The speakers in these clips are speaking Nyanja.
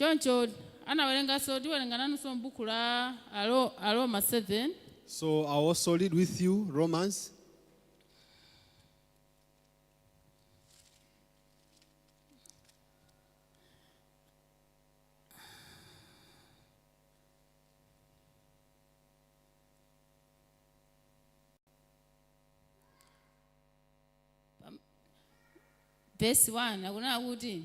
Choncho anawerenganso, tiwerenga nanunso m'buku la Aroma 7. So I also read with you Romans. Vesi 1 akunena kuti,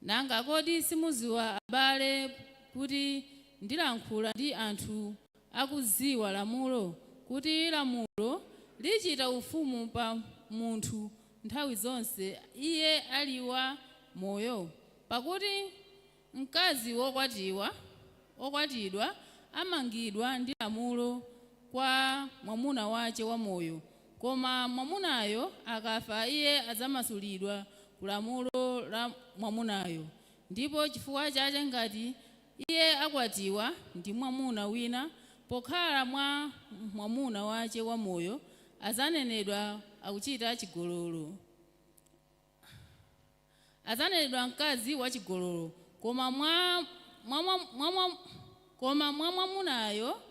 "Nanga kodi simuziwa, abale, kuti ndilankhula ndi anthu akuziwa lamulo, kuti lamulo lichita ufumu pa munthu nthawi zonse iye ali wa moyo? Pakuti mkazi wokwatiwa, okwatidwa, amangidwa ndi lamulo kwa mwamuna wace wamoyo, koma mwamunayo akafa, iye adzamasulidwa ku lamulo la mwamunayo. Ndipo chifukwa chache ngati iye akwatiwa ndi mwamuna wina pokhala mwa mwamuna wace wamoyo, azanenedwa akuchita chigololo, azanenedwa mkazi wachigololo. Koma mwa mwamunayo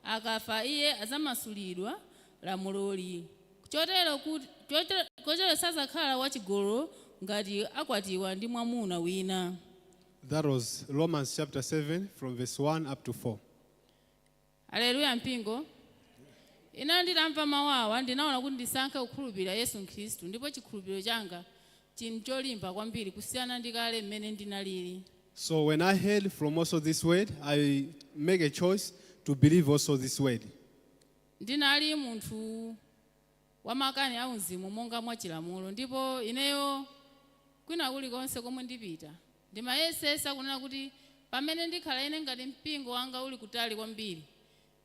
akafa, iye azamasulidwa lamuloli. Chotero sazakhala wachigololo ngati akwatiwa ndi mwamuna wina." That was Romans chapter 7 from verse 1 up to 4. Aleluya mpingo. Ine nditamva mawu awa, ndinaona kuti ndisankhe kukhulupirira Yesu Khristu, ndipo chikhulupiriro changa chinthu cholimba kwambiri kusiyana ndi kale mmene ndinalili. So when I heard from also this word, I make a choice to believe also this word. Ndinali munthu wamakani auzimu monga mwa chilamulo, ndipo ineyo kwina kulikonse komwe ndipita ndimayesesa kunena kuti pamene ndikhala ine ngati mpingo wanga uli kutali kwambiri,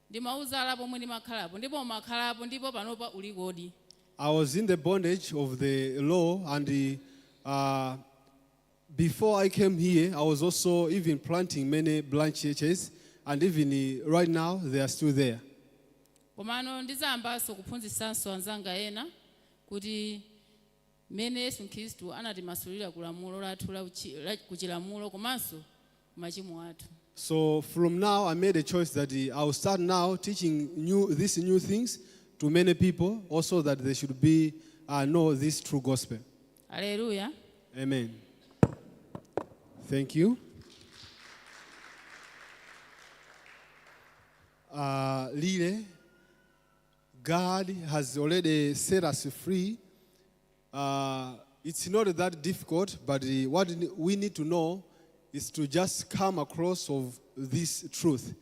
ndimauza pomwe ndimakhalapo, ndipo umakhalapo, ndipo panopa ulikodi. I was in the bondage of the law, and before I came here, I was also even planting many branch churches, and even right now, they are still there. Komano ndizayambanso kuphunzitsanso anzanga ena kuti mmene Yesu Khristu anatimasulira ku lamulo lathu la kuchilamulo komanso machimo athu. So from now, I made a choice that I will start now teaching these new things to many people, also that they should be know this true gospel. Aleluya. Amen. Thank you. Lile, God has already set us free. It's not that difficult, but what we need to know is to just come across of this truth.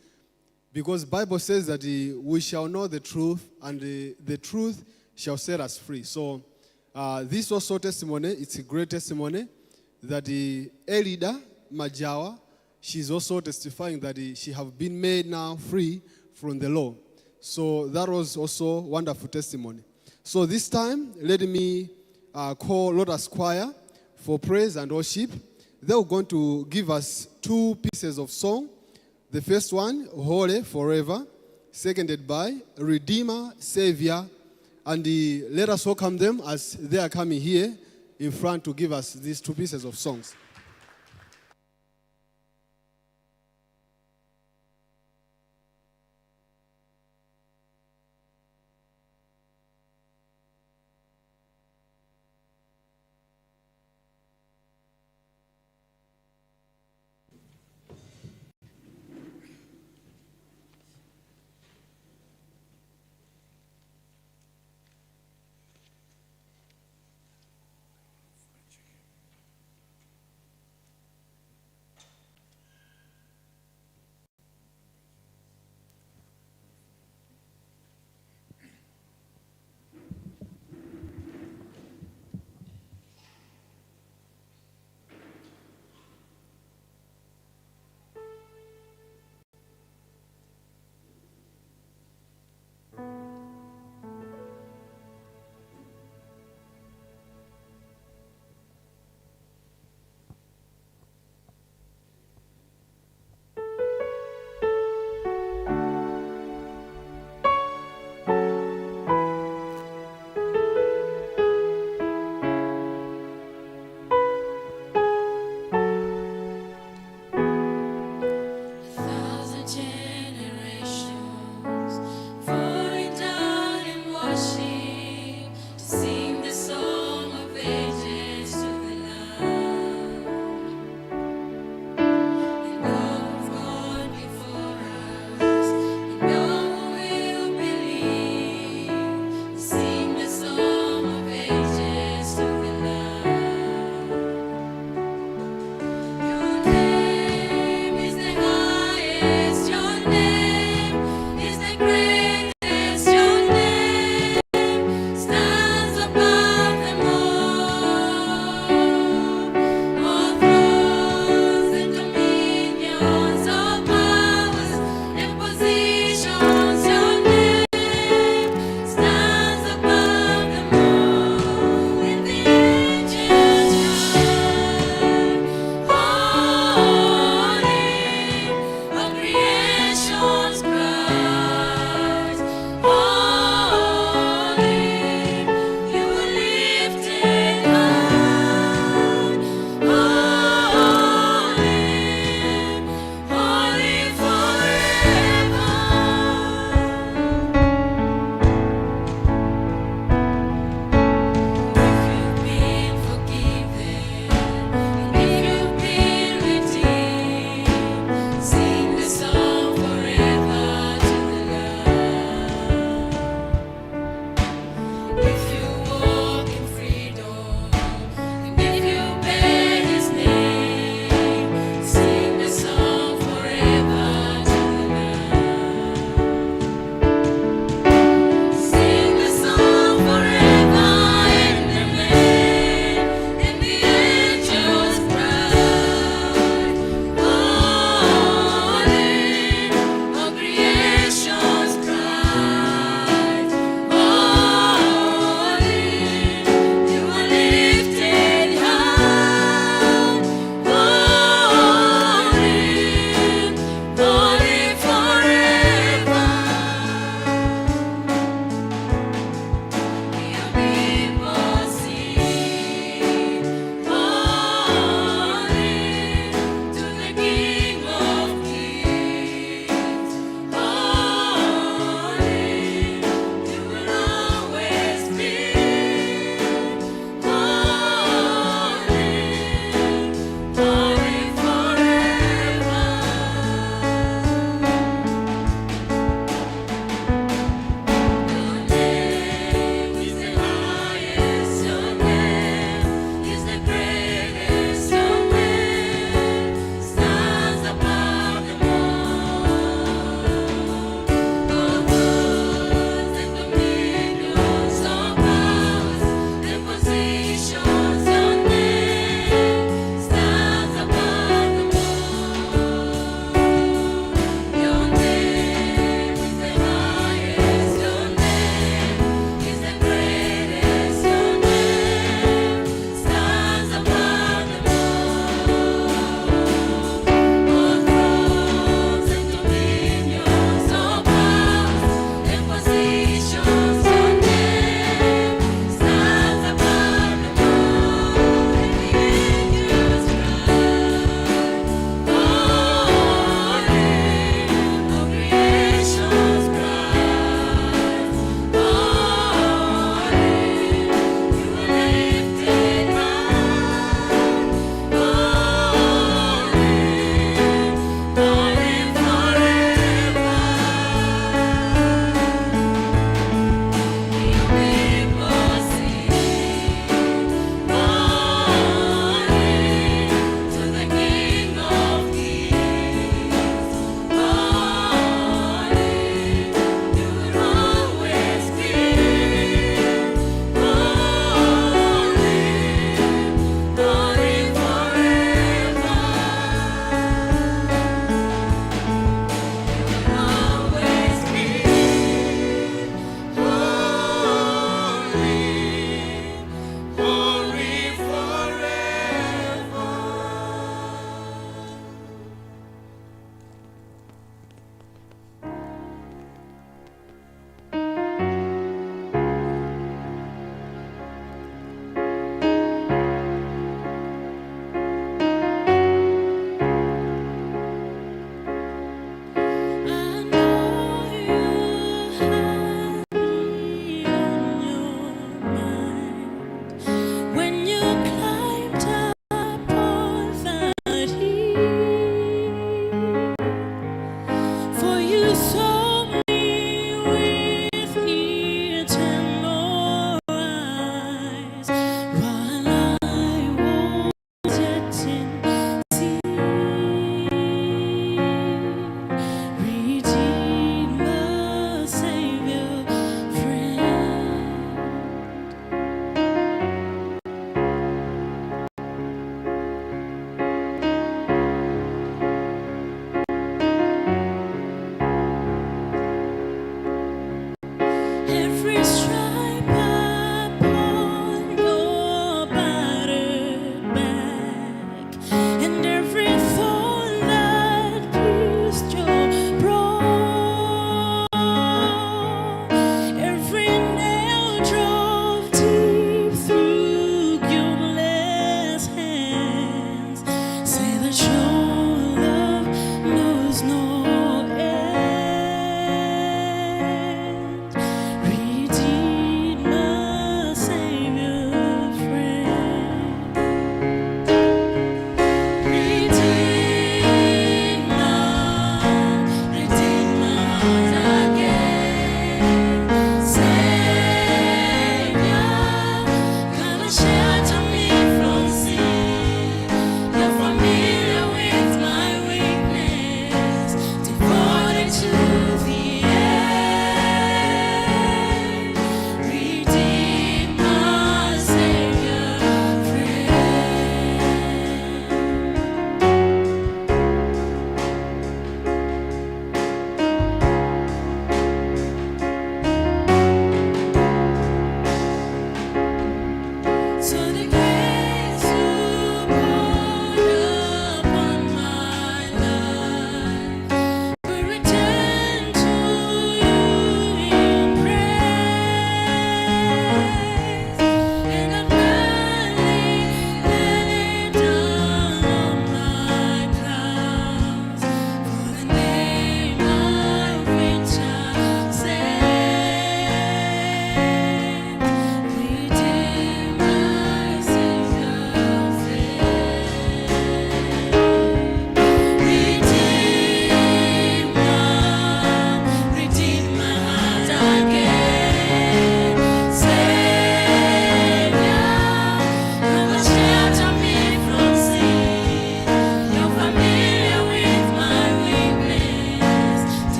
Because Bible says that we shall know the truth, and the truth shall set us free. So this also testimony, it's a great testimony that the Elida Majawa, she's also testifying that she have been made now free from the law. So that was also wonderful testimony. So this time, let me call Lotus Choir for praise and worship. They are going to give us two pieces of song. The first one, "Holy Forever," seconded by "Redeemer, Savior." And let us welcome them as they are coming here in front to give us these two pieces of songs.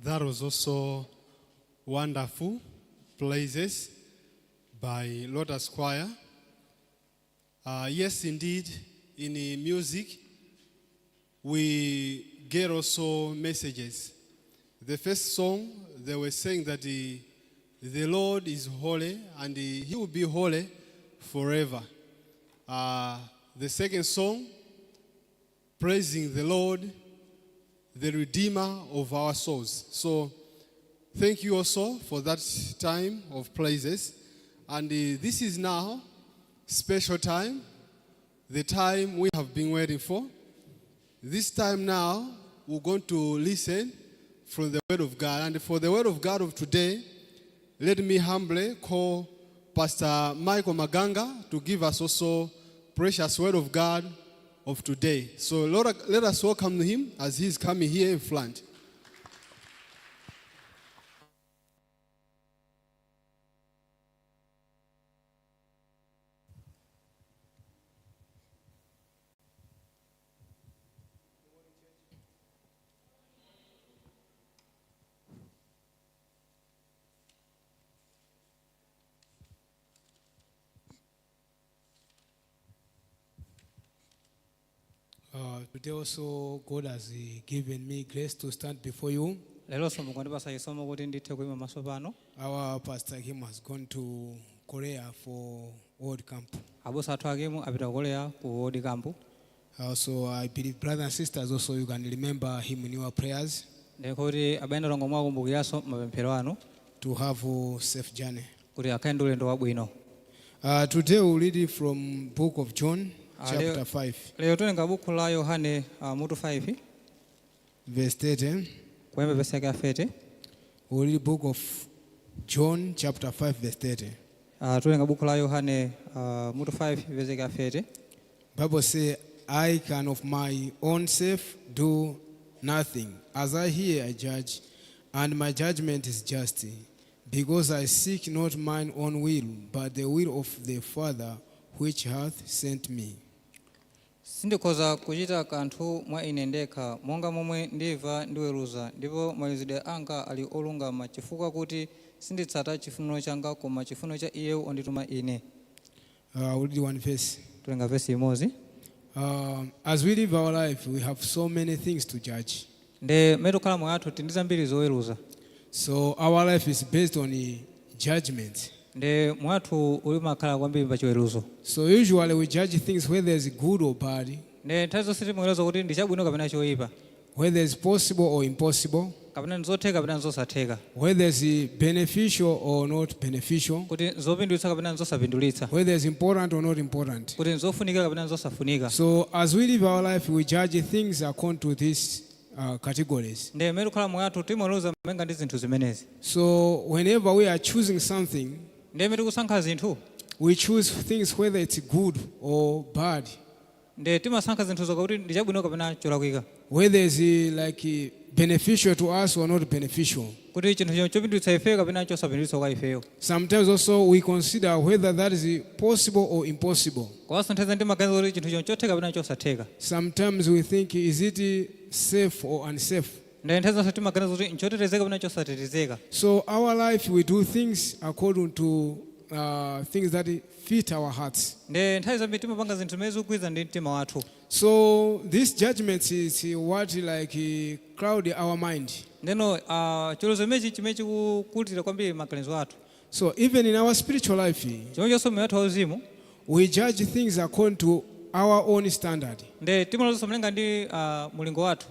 That was also wonderful praises by Lotus Choir. Yes, indeed, in the music, we get also messages. The first song, they were saying that the Lord is holy and He will be holy forever. The second song, praising the Lord, the Redeemer of our souls. So, thank you also for that time of praises. And this is now special time, the time we have been waiting for. This time now, we're going to listen from the Word of God. And for the Word of God of today, let me humbly call Pastor Michael Maganga to give us also precious Word of God of today. So Lord, let us welcome him as he is coming here in front. Today also, God has given me grace to stand before you. Leronso Mulungu wandipatsa chisomo kuti ndithe kuyima maso pano. Our Pastor Kim has gone to Korea for World Camp. Abusa athu Akimu apita ku Korea ku World Camp. Also, I believe, brothers and sisters, also you can remember him in your prayers Ndikuti abale ndi alongo mwakumbukiranso mapemphero anu to have a safe journey. Kuti akhale ndi ulendo wabwino. Today we'll read from Book of John, Leo- chapter 5, Lero tiwerenga buku la Yohane mutu 5 verse 30. Kuyamba vesi yake ya 30. We'll read Book of John, chapter 5, verse 30. Tiwerenga buku la Yohane mutu 5 vesi yake ya 30. Bible say, "I can of my own self do nothing. As I hear, I judge, and my judgment is just, because I seek not mine own will, but the will of the Father which hath sent me." Sindikhoza kuchita kanthu mwa ine ndekha monga momwe ndimva ndiweruza ndipo maweruzidwe anga ali olungama chifukwa kuti sinditsata chifuniro changa koma chifuniro cha iye wondituma ine. We'll read one verse. Tiwerenga vesi imodzi. As we live our life, we have so many things to judge. Nde mmene tikukhala moyo athu tili ndi zambiri zoweruza. So our life is based on judgment. Nde moyo wathu umakhala kwambiri pa chiweruzo. So usually we judge things whether it's good or bad, Nde nthawi zonse timaweruza kuti ndi chabwino kapena choyipa, whether it's possible or impossible, kapena ndizotheka kapena nzosatheka, whether it's beneficial or not beneficial, kuti nzopindulitsa kapena nzosapindulitsa, whether it's important or not important. Kuti nzofunika kapena nzosafunika. So as we live our life, we judge things according to these categories. Nde mmene tikukhala moyo wathu timaweruza malinga ndi zinthu zimenezi. So whenever we are choosing something, Nde mmene tikusankha zinthu, we choose things whether it's good or bad, nde timasankha zinthu zokuti ndi chabwino kapena cholakwika, whether it's like beneficial to us or not beneficial. Kuti chinthu chopindulitsa ifeyo kapena chosapindulitsa kwa ifeyo. Sometimes also we consider whether that is possible or impossible. Komanso nthawi zina timaganiza kuti chinthu chotheka kapena chosatheka. Sometimes we think, is it safe or unsafe? Nde nthawi zonse timaganiza kuti nchotetezeka kapena chosatetezeka. So our life, we do things according to things that fit our hearts. Nde nthawi zambiri timapanga zinthu zimene zikugwirizana ndi mtima wathu. So this judgment is what like cloud our mind. Ndeno chiweruzo chimenechi chimene chikukulira kwambiri maganizo athu. So even in our spiritual life, Chomwechonso moyo wathu wauzimu, we judge things according to our own standard, nde timaweruza malinga ndi mulingo wathu,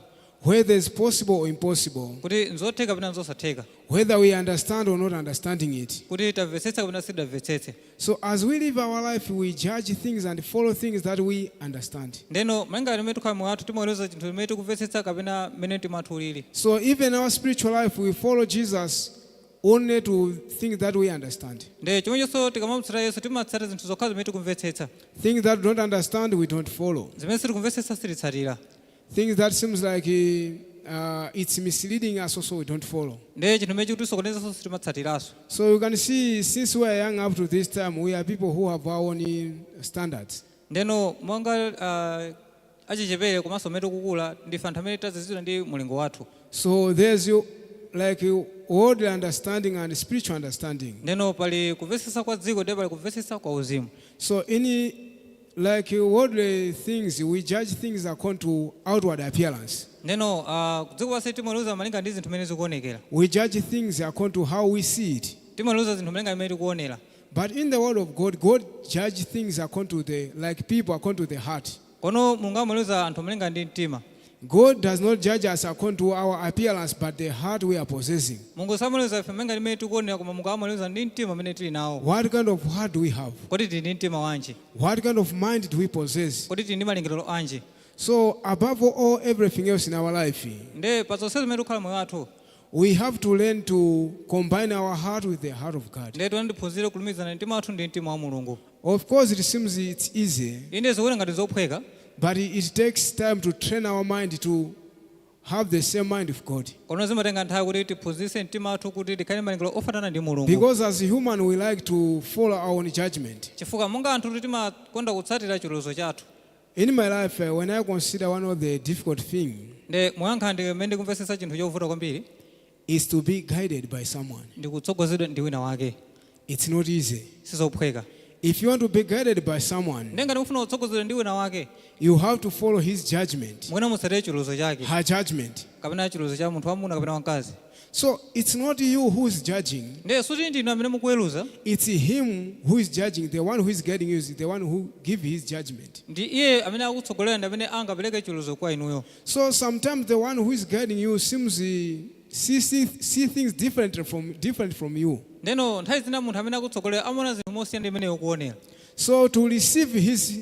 whether it's possible or impossible, kuti nzotheka kapena nzosatheka, whether we understand or not understanding it. Kuti tamvetsetsa kapena sitidamvetsetse. So as we live our life, we judge things and follow things that we understand. Ndeno malinga limene tikhala moyo wathu timaweruza chinthu limene tikumvetsetsa kapena mmene mtima wathu ulili. So even our spiritual life, we follow Jesus only to things that we understand. Nde chomwechonso tikamamutsata Yesu timatsata zinthu zokha zimene tikumvetsetsa. Things that we don't understand, we don't follow. Zimene sitikumvetsetsa sititsatira. Things that seems like it's misleading us also, we don't follow. Nde chinthu chimene chikutisokonezanso sitimatsatiranso. So you can see, since we are young up to this time, we are people who have our own standards. Ndeno monga achichepere komanso mmene tikukula ndife anthu amene tazizidwa ndi mulingo wathu. So there's you like worldly understanding and spiritual understanding. Ndeno pali kumvetsetsa kwa dziko ndiye pali kumvetsetsa kwa uzimu. So in like worldly things, we judge things according to outward appearance. Ndeno dziko pansi timaweruza malinga ndi zinthu zimene zikuonekera. We judge things according to how we see it. Timaweruza zinthu malinga imene tikuonera. But in the word of God, God judges things according to the like people according to the heart. Kono Mulungu amaweruza anthu malinga ndi mtima. God does not judge us according to our appearance, but the heart we are possessing. Mulungu samaweruza ife malinga ndi mmene tikuonera, koma Mulungu amaweruza ndi mtima umene tili nawo. What kind of heart do we have? Kodi tili ndi mtima wanji? What kind of mind do we possess? Kodi tili ndi malingaliro anji? So, above all, everything else in our life, Nde pa zonse zimene tikukhala moyo wathu, we have to learn to combine our heart with the heart of God. nde tione tiphunzire kulumikizana mtima wathu ndi mtima wa Mulungu. Of course, it seems it's easy, Inde zikuoneka ngati zophweka, but it takes time to train our mind to have the same mind of God. kono zimatenga nthawi kuti tiphunzitse mtima wathu kuti tikhale malingaliro ofanana ndi Mulungu. Because as human, we like to follow our own judgment. Chifukwa monga anthu timakonda kutsatira chiweruzo chathu. In my life, when I consider one of the difficult things Nde moyankha ndi mmene ndikumvetsetsa chinthu chovuta kwambiri is to be guided by someone. ndi kutsogozedwa ndi wina wake. It's not easy. Sizophweka. If you want to be guided by someone, Nde ngati mufuna kutsogozedwa ndi wina wake, you have to follow his judgment, mwina mutsatire chiweruzo chake, her judgment. kapena chiweruzo cha munthu wamuna kapena wamkazi. So it's not you who is judging, Nde suti ndinu amene mukuweruza, it's him who is judging. The one who is guiding you is the one who give his judgment. Ndi iye amene akutsogolera ndi amene angapereke chiweruzo kwa inuyo. So sometimes the one who is guiding you seems see things different from you. Ndeno nthawi zina munthu amene akutsogolera amaona zinthu mosiyana ndi imene ukuonera. So to receive his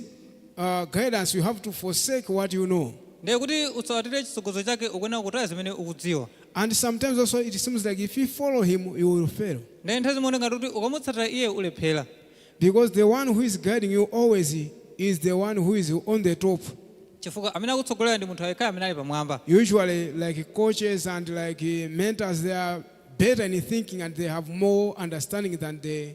guidance, you have to forsake what you know. Ndiye kuti utsatire chitsogozo chake ukuyenera kutaya zimene ukudziwa. And sometimes also it seems like if you follow him, you will fail. Ndiye nthawi zimaoneka kuti ukamutsatira iye ulephera. Because the one who is guiding you always is the one who is on the top. Chifukwa amene akutsogolera ndi munthu yekhayo amene ali pamwamba. Usually, like coaches and like mentors, they are better in thinking and they have more understanding than the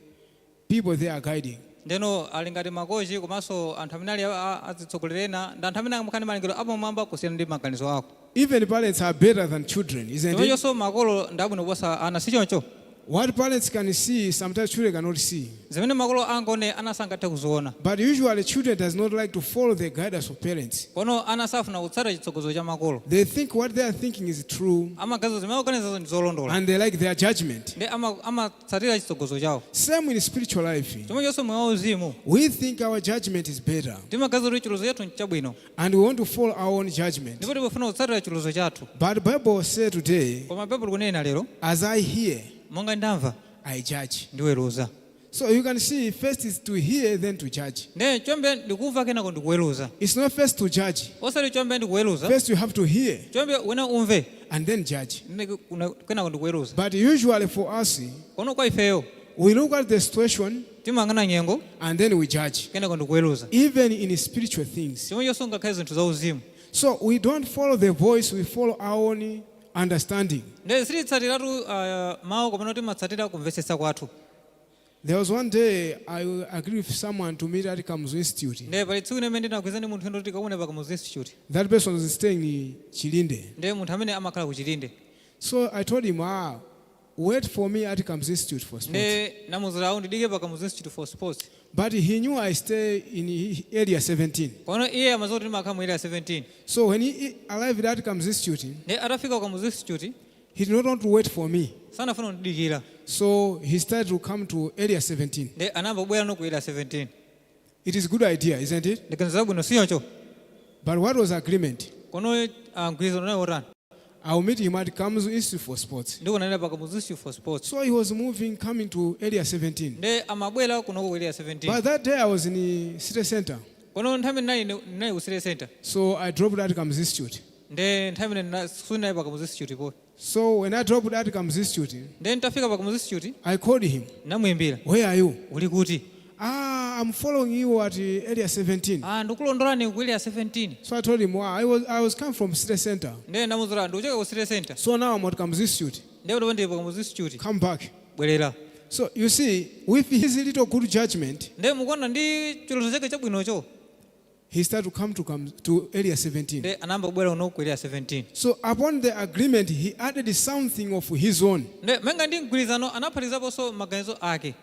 people they are guiding. Ndeno ali ngati makochi komanso anthu amene ali azitsogolera ena ndi anthu amene amakhala ndi malingaliro apamwamba kusiyana ndi maganizo ako. Even parents are better than children, isn't it? Chomwechonso makolo ndi abwino kuposa ana, si choncho? What parents can see, sometimes children cannot see. Zimene makolo angaone ana sangathe kuziona. But usually, children does not like to follow the guidance of parents. Kono ana safuna kutsata chitsogozo cha makolo. They think what they are thinking is true Amaganiza zimene akuganizazo ndi zolondola, and they like their judgment. ndi amatsatira chitsogozo chawo. Same in spiritual life. Chomwechonso moyo wauzimu. We think our judgment is better Timaganiza kuti chiweruzo chathu nchabwino, and we want to follow our own judgment. ndipo timafuna kutsatira chiweruzo chathu. But Bible says today, Koma Baibulo likunena lero, as I hear, monga ndamva, I judge. ndiweruza. So you can see first is to hear, then to judge. Ndiye choyamba ndikumva kenako ndikuweruza. It's not first to judge. Osati choyamba ndikuweruza. First you have to hear Choyamba wena umve, and then judge. Kenako ndikuweruza. But usually for us, Kono kwa ifeyo, we look at the situation timayang'ana nyengo, and then we judge. kenako ndikuweruza. Even in spiritual things. Chomwechonso ngakhale zinthu za uzimu. So we don't follow the voice, we follow our own understanding. Ndiye sititsatiratu mawu kapena timatsatira kumvetsetsa kwathu. There was one day I agreed with someone to meet at Kamuzu Institute. Ndiye pali tsiku limene ndinagwirizana ndi munthu ena kuti tikaone pa Kamuzu Institute. That person was staying in Chilinde. Ndiye munthu amene amakhala ku Chilinde. So I told him, "Ah, wait for me at Kamuzu Institute for Sports." Ndiye namuuza awo ndidike pa Kamuzu Institute for Sports. But he knew I stay in area 17. Kono iye amadziwa kuti ndimakhala mu area 17. So when he arrived at Kamuzu Institute, Ndiye atafika ku Kamuzu Institute, he did not want to wait for me. sanafuna kundidikira. So he started to come to area 17. Ndiye anayamba kubwera no ku area 17. It is a good idea, isn't it? Ndi ganizo labwino, si choncho? But what was agreement? Kono mgwirizano naye wotani? I will meet him at Kamuzu Institute for Sports. Ndikunanena pa Kamuzu Institute for Sports. So he was moving, coming to area 17. Ndiye amabwera kunoko ku area 17. But that day I was in the city center. Kono nthawi imene ndinali ku city center. So I dropped at Kamuzu Institute. Ndiye nthawi imene sindinali pa Kamuzu Institute po. So when I dropped at Kamuzu Institute, Ndiye nditafika pa Kamuzu Institute, I called him. namuyimbira. "Where are you?" Uli kuti? "Ah, I'm following you at area 17." Ah, ndikulondolani ku area 17. So I told him, "Wow, I was come from city center. Ndiye ndamuuza ndikuchoka ku city center. So now I'm at Kamuzu Institute. Ndiye kuti ndili pa Kamuzu Institute. Come back." Bwerera. So you see, with his little good judgment, Ndiye mukuona ndi chiweruzo chake chabwinocho, He started to come to area 17. Nde anayamba kubwera uno ku area 17. So upon the agreement, he added something of his own. Nde menga ndi mgwirizano anaphatikizaponso maganizo ake.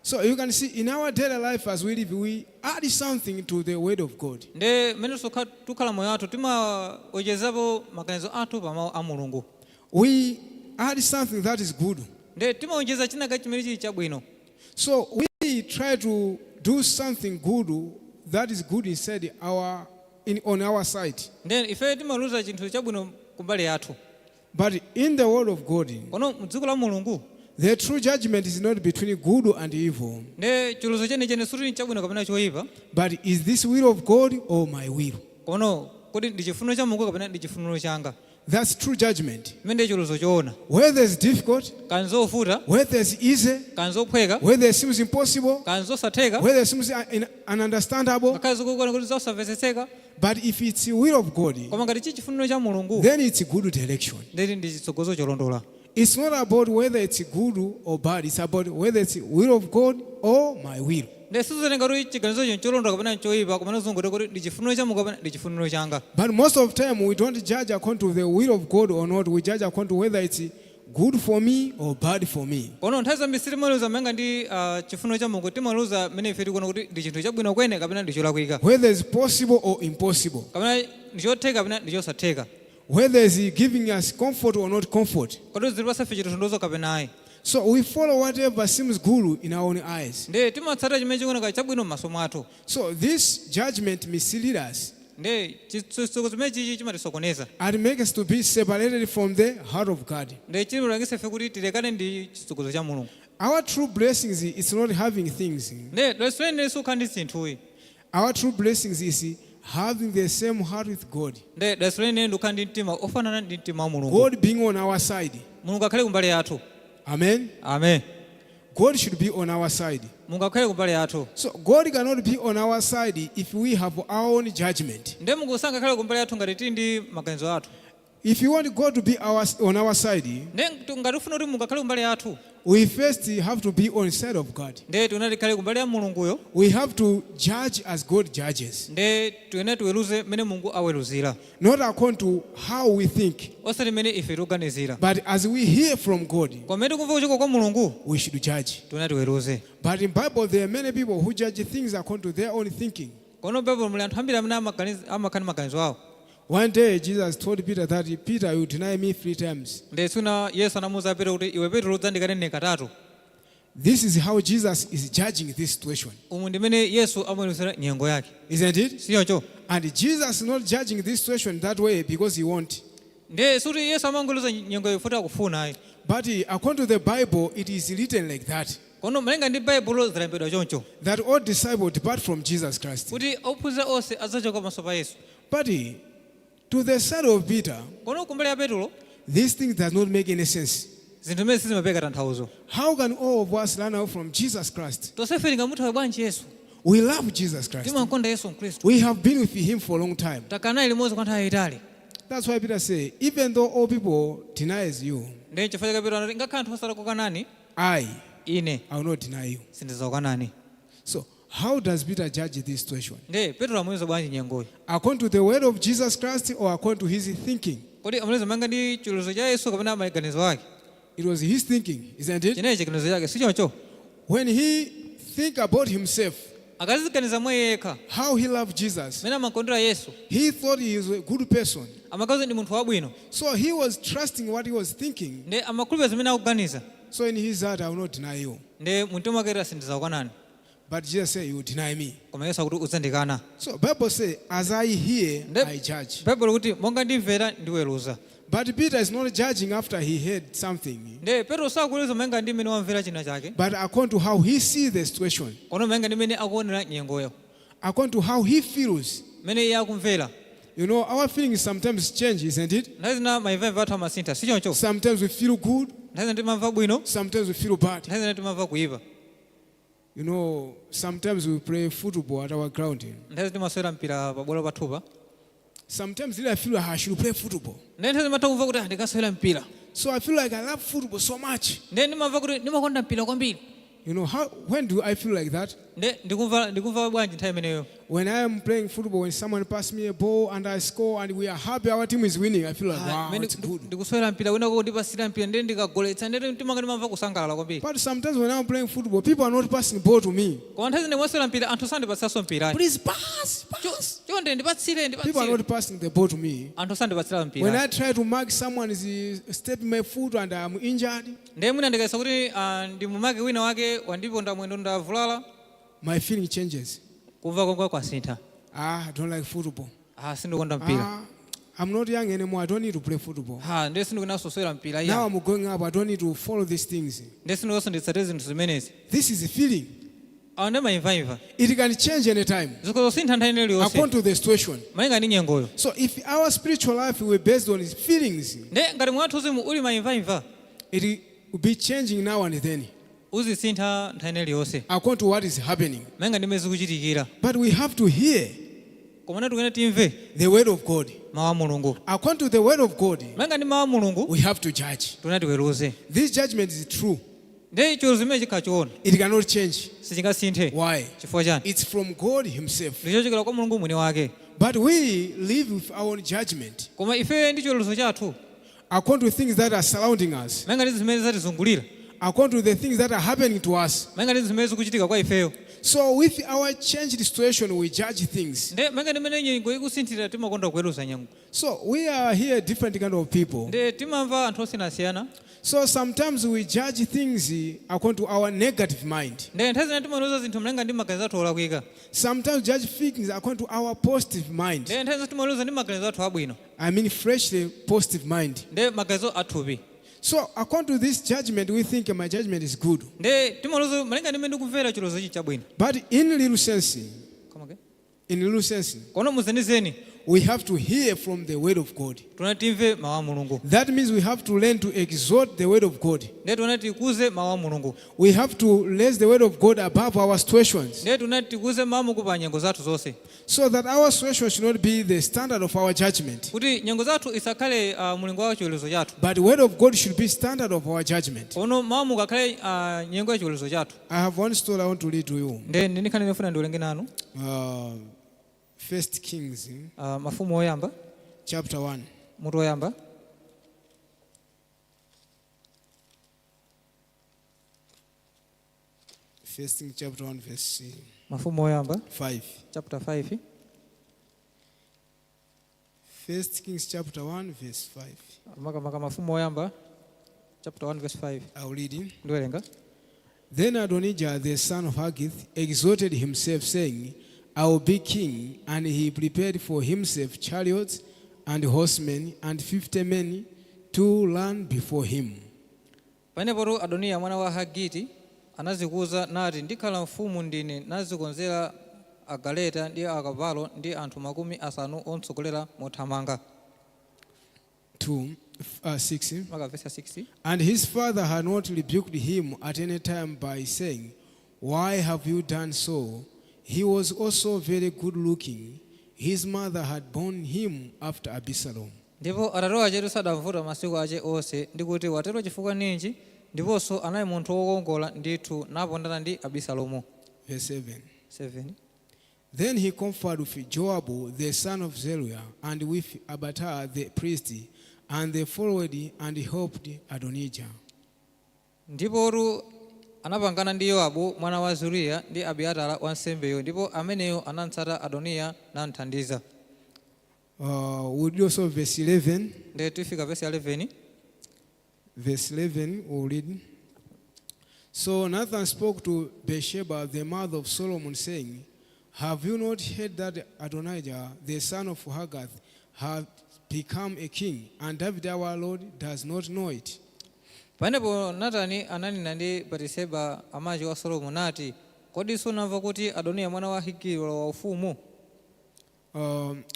So you can see in our daily life as we live, we add something to the word of God. Nde mmene tukhala moyo athu timaonjezapo maganizo athu pa mawu a Mulungu. We add something that is good. Nde timaonjeza chinaka chimene chili chabwino. So we try to do something good that is good inside on our side. Nde ife timaluza chinthu chabwino kumbali yathu. But in the word of God, Kono mdziko la Mulungu, the true judgment is not between good and evil, nde chiweruzo chenicheni suti chabwino kapena choyipa, but is this will of God or my will? Kono kodi ndi chifuniro cha Mulungu kapena ndi chifuniro changa? That's true judgment. Imene ndi chiweruzo choona. Whether it's difficult, Kani zovuta, whether it's easy, kani zophweka, whether it seems impossible, kani zosatheka, whether it seems ununderstandable, ngakhale zikukuona kuti zosamvetsetseka, but if it's the will of God, koma ngati chi chifuniro cha Mulungu, then it's good direction. Ndeti ndi chitsogozo cholondola. It's not about whether it's good or bad. It's about whether it's will of God or my will. Nde sizotenga kuti chiganizocho ncholondola kapena nchoyipa, koma zongoti kuti ndi chifuniro cha Mulungu kapena ndi chifuniro changa. But most of the time, we don't judge according to the will of God or not. We judge according to whether it's good for me or bad for me. Kono nthawi zambiri sitimaweruza malinga ndi chifuniro cha Mulungu, timaweruza mmene ife tikuona kuti ndi chinthu chabwino kwene kapena ndi cholakwika, Whether it's possible or impossible. kapena ndi chotheka kapena ndi chosatheka, Whether it's giving us comfort or not comfort. kodi zilipasa ife chitonthozo kapena ayi. So we follow whatever seems good in our own eyes. Nde timatsata chimene chikuoneka chabwino m'maso mwathu. So this judgment misleads us Nde chitsogozo chimene chichi chimatisokoneza and makes us to be separated from the heart of God. Nde chimalangisa ife kuti tilekane ndi chitsogozo cha Mulungu. Our true blessings is not having things. Nde dalitso lenileni sukhala ndi zinthuyi. Our true blessings is having the same heart with God. Nde dalitso lenileni ndikukhala ndi mtima ofanana ndi mtima wa Mulungu. God being on our side. Mulungu akhale kumbali yathu. Amen. Amen. God should be on our side. Mulungu akhale kumbali yathu. So God cannot be on our side if we have our own judgment. Nde Mulungu sangakhale kumbali yathu ngati tili ndi maganizo athu. If you want God to be on our side, Nde ngati ufuna kuti Mulungu akhale kumbali yathu, we first have to be on side of God. Nde tiyenera tikhale kumbali ya Mulunguyo. We have to judge as God judges, Nde tiyenera tiweruze mmene Mulungu aweruzira, not according to how we think, osati mmene ife tikuganizira, but as we hear from God, koma mmene tikumva kuchoka kwa Mulungu, we should judge. Tiyenera tiweruze. But in Bible, there are many people who judge things according to their own thinking. Kono Baibulo muli anthu ambiri amene amakhala ndi maganizo awo. One day, Jesus told Peter that, "Peter, you deny me three times." Nde tsiku lina Yesu anamuwuza Petro kuti iwe Petro udzandikana ine katatu. This is how Jesus is judging this situation, Umu ndimene Yesu amaweruzira nyengo yake. Isn't it? Sichoncho? And Jesus is not judging this situation that way because he wants. Nde suti Yesu amangoweruza nyengo futi akufuna ayi. But according to the Bible, it is written like that, Kono malinga ndi Baibulo zalembedwa choncho, that all disciples depart from Jesus Christ. Kuti ophunzira onse adzachoka pamaso pa Yesu. But to the side of Peter, Kono kumbali ya Petro, this thing does not make any sense. Zinthu zimene sizimapeka tanthauzo. How can all of us run away from Jesus Christ? Tonsefe tingamuthawe bwanji Yesu? We love Jesus Christ. Timakonda Yesu Khristu. We have been with him for a long time. Takhala naye limodzi kwa nthawi yayitali. That's why Peter said, "Even though all people denies you, Ndiye chifukwa chake Petro anati ngakhale anthu osatakukanani, I, ine I will not deny you." sindidzakukanani. So how does Peter judge this situation? Ndiye Petro amaweruza bwanji nyengoyi? According to the word of Jesus Christ or according to his thinking? Kodi amaweruza malinga ndi chiweruzo cha Yesu kapena maganizo ake? It was his thinking, isn't it? Chinechi chiganizo chake sichoncho? When he think about himself, Akaziganiza mwa iye yekha, how he loved Jesus, mmene amakondera Yesu, he thought he was a good person. Amakaza ndi munthu wabwino. So he was trusting what he was thinking. Ndiye amakhulupirira zimene akuganiza. So in his heart, "I will not deny you." Ndiye mumtima mwake sindidzakukanani. But Jesus said, "You will deny me." Koma Yesu akuti udzandikana. So Bible says, "As I hear, I judge." Baibulo kuti monga ndimvera ndiweruza. But Peter is not judging after he heard something, Ndiye Petro sakuweruza malinga ndi mmene wamvera china chake, but according to how he sees the situation, koma malinga ndi mmene akuonera nyengoyo, according to how he feels. Mmene iye akumvera. Our feelings sometimes change, isn't it? Nthawi zina maimvaimva athu amasintha sichoncho? Sometimes we feel good, Nthawi zina timamva bwino, sometimes we feel bad. Nthawi zina timamva kuyipa. Sometimes we play football at our ground. Nthawi zina timasewera mpira pabwalo pathupa. Sometimes really I feel like I should play football. Ndiye nthawi zimatha kumva kuti ah, ndikasewera mpira. So I feel like I love football so much. Ndiye ndimamva kuti ndimakonda mpira kwambiri. When do I feel like that? Ndiye ndikumva ndikumva bwanji nthawi imeneyo? When I am playing football, when someone pass me a ball and I score and we are happy our team is winning, I feel like, wow, Mmene it's good. ndikusewera mpira wina kundipasira mpira ndiye ndikagoletsa ndiye mtima wanga ndimamva kusangalala kwambiri. But sometimes when I'm playing football, people are not passing ball to me. Koma nthawi zina ndimasewera mpira anthu sandipatsanso mpira. Please pass, pass. Chonde ndipatsire. People are Ndipatsire. not passing the ball to me. Anthu sandipatsira When mpira. I try to mark someone is stepping my foot and I'm injured, Ndiye mwina ndikayesa kuti ndimumake wina wake wandiponda mwendo ndavulala. My feeling changes. Kumva kwanga kwasintha. Ah, I don't like football. Sindikonda mpira. Ah, I'm not young anymore. I don't need to play football. Ndiye sindikunaso sewera mpira Now iya. I'm growing up. I don't need to follow these things. Ndiye sindikunaso nditsate zinthu zimenezi. This is a feeling. Awo ndiye mayimvayimva. It can change anytime Zikhoza kusintha nthawi iliyonse according to the situation. malinga ndi nyengoyo. So if our spiritual life were based on feelings, Ndiye ngati moyo wathu wauzimu uli mayimvayimva, it will be changing now and then uzisintha nthawi iliyonse according to what is happening. malinga ndi mmene zikuchitikira. But we have to hear Koma tikuyenera timve the word of God. mawu a Mulungu. According to the word of God, Malinga ndi mawu a Mulungu, we have to judge. tikuyenera tiweruze. This judgment is true. Ndiye chiweruzo chimene chikhala choona. It cannot change. Sichingasinthe. Why? Chifukwa chani? It's from God Himself. Ndichochokera kwa Mulungu mwini wake. But we live with our own judgment Koma ife ndi chiweruzo chathu according to things that are surrounding us, malinga ndi zimene zatizungulira, according to the things that are happening to us. malinga ndi zimene zikuchitika kwa ifeyo. So, with our changed situation, we judge things. Ndiye malinga ndi mmene nyengo ikusinthira timakonda kuweruza nyengo. So, we are here different kind of people. Ndiye timamva anthu osiyanasiyana. So, sometimes we judge things according to our negative mind. Ndiye nthawi zina timaweruza zinthu malinga ndi maganizo athu olakwika. Sometimes judge things according to our positive mind. Ndiye nthawi zina timaweruza ndi maganizo athu abwino. I mean, freshly positive mind. Ndiye maganizo athupi. So, according to this judgment, we think my judgment is good. Ndiye timaweruza malinga ndi mmene ndikumvera chiweruzo ichi chabwino. But in little sense, Come again. in little sense, Koma muzenizeni, we have to hear from the word of God. tikuyenera timve mawu a Mulungu. That means we have to learn to exalt the word of God. Ndiye tikuyenera tikuze mawu a Mulungu. We have to raise the word of God above our situations Ndiye tikuyenera tikuze mawu a Mulungu pa nyengo zathu zonse, so that our situation should not be the standard of our judgment. Kuti nyengo zathu isakhale mulingo wa chiweruzo chathu. But the word of God should be standard of our judgment. Kono mawu a Mulungu akhale nyengo ya chiweruzo chathu. I have one story I want to read to you. Ndiye ndili ndi nkhani ndifuna ndiwerenge nanu. First Kings Mafumu oyamba, chapter 1. Mutu woyamba. First Kings chapter 1 verse Mafumu oyamba 5. Chapter 5. First Kings chapter 1 verse 5. Makamaka Mafumu oyamba chapter 1 verse 5. I'll read it. Ndiwerenga. Then Adonijah the son of Haggith exalted himself, saying, "I will be king." And he prepared for himself chariots and horsemen and 50 men to run before him. Pamenepo Adoniya mwana wa Hagiti anazikuza nati, "Ndikhala mfumu ndine," nazikonzera agaleta ndi akavalo ndi anthu 50 omtsogolera mothamanga. 2, 6. Maka verse 6. And his father had not rebuked him at any time by saying, "Why have you done so?" He was also very good looking. His mother had borne him after Absalom. Ndipo atate wachetu sadamvuta masiku ache onse ndikuti, "Watero chifukwa ninji?" Ndiponso anali munthu wokongola ndithu napondana ndi Abisalomu. Verse 7. 7. Then he conferred with Joab the son of Zeruiah and with Abiathar the priest, and they followed and helped Adonijah. Ndipotu anapangana ndi Yowabu mwana wa Zeruya ndi Abiatara wansembeyo, ndipo ameneyo anatsata Adoniya namthandiza. We'll read also verse 11. Ndiye tifika verse ya 11. Verse 11, we'll read. So Nathan spoke to Bathsheba, the mother of Solomon, saying, "Have you not heard that Adonijah, the son of Haggith, has become a king, and David our Lord does not know it?" Pamenepo Natani ananena ndi Batiseba amache wa Solomo nati, "Kodi sunamva kuti Adoniya mwana wa Hagiti walowa ufumu?"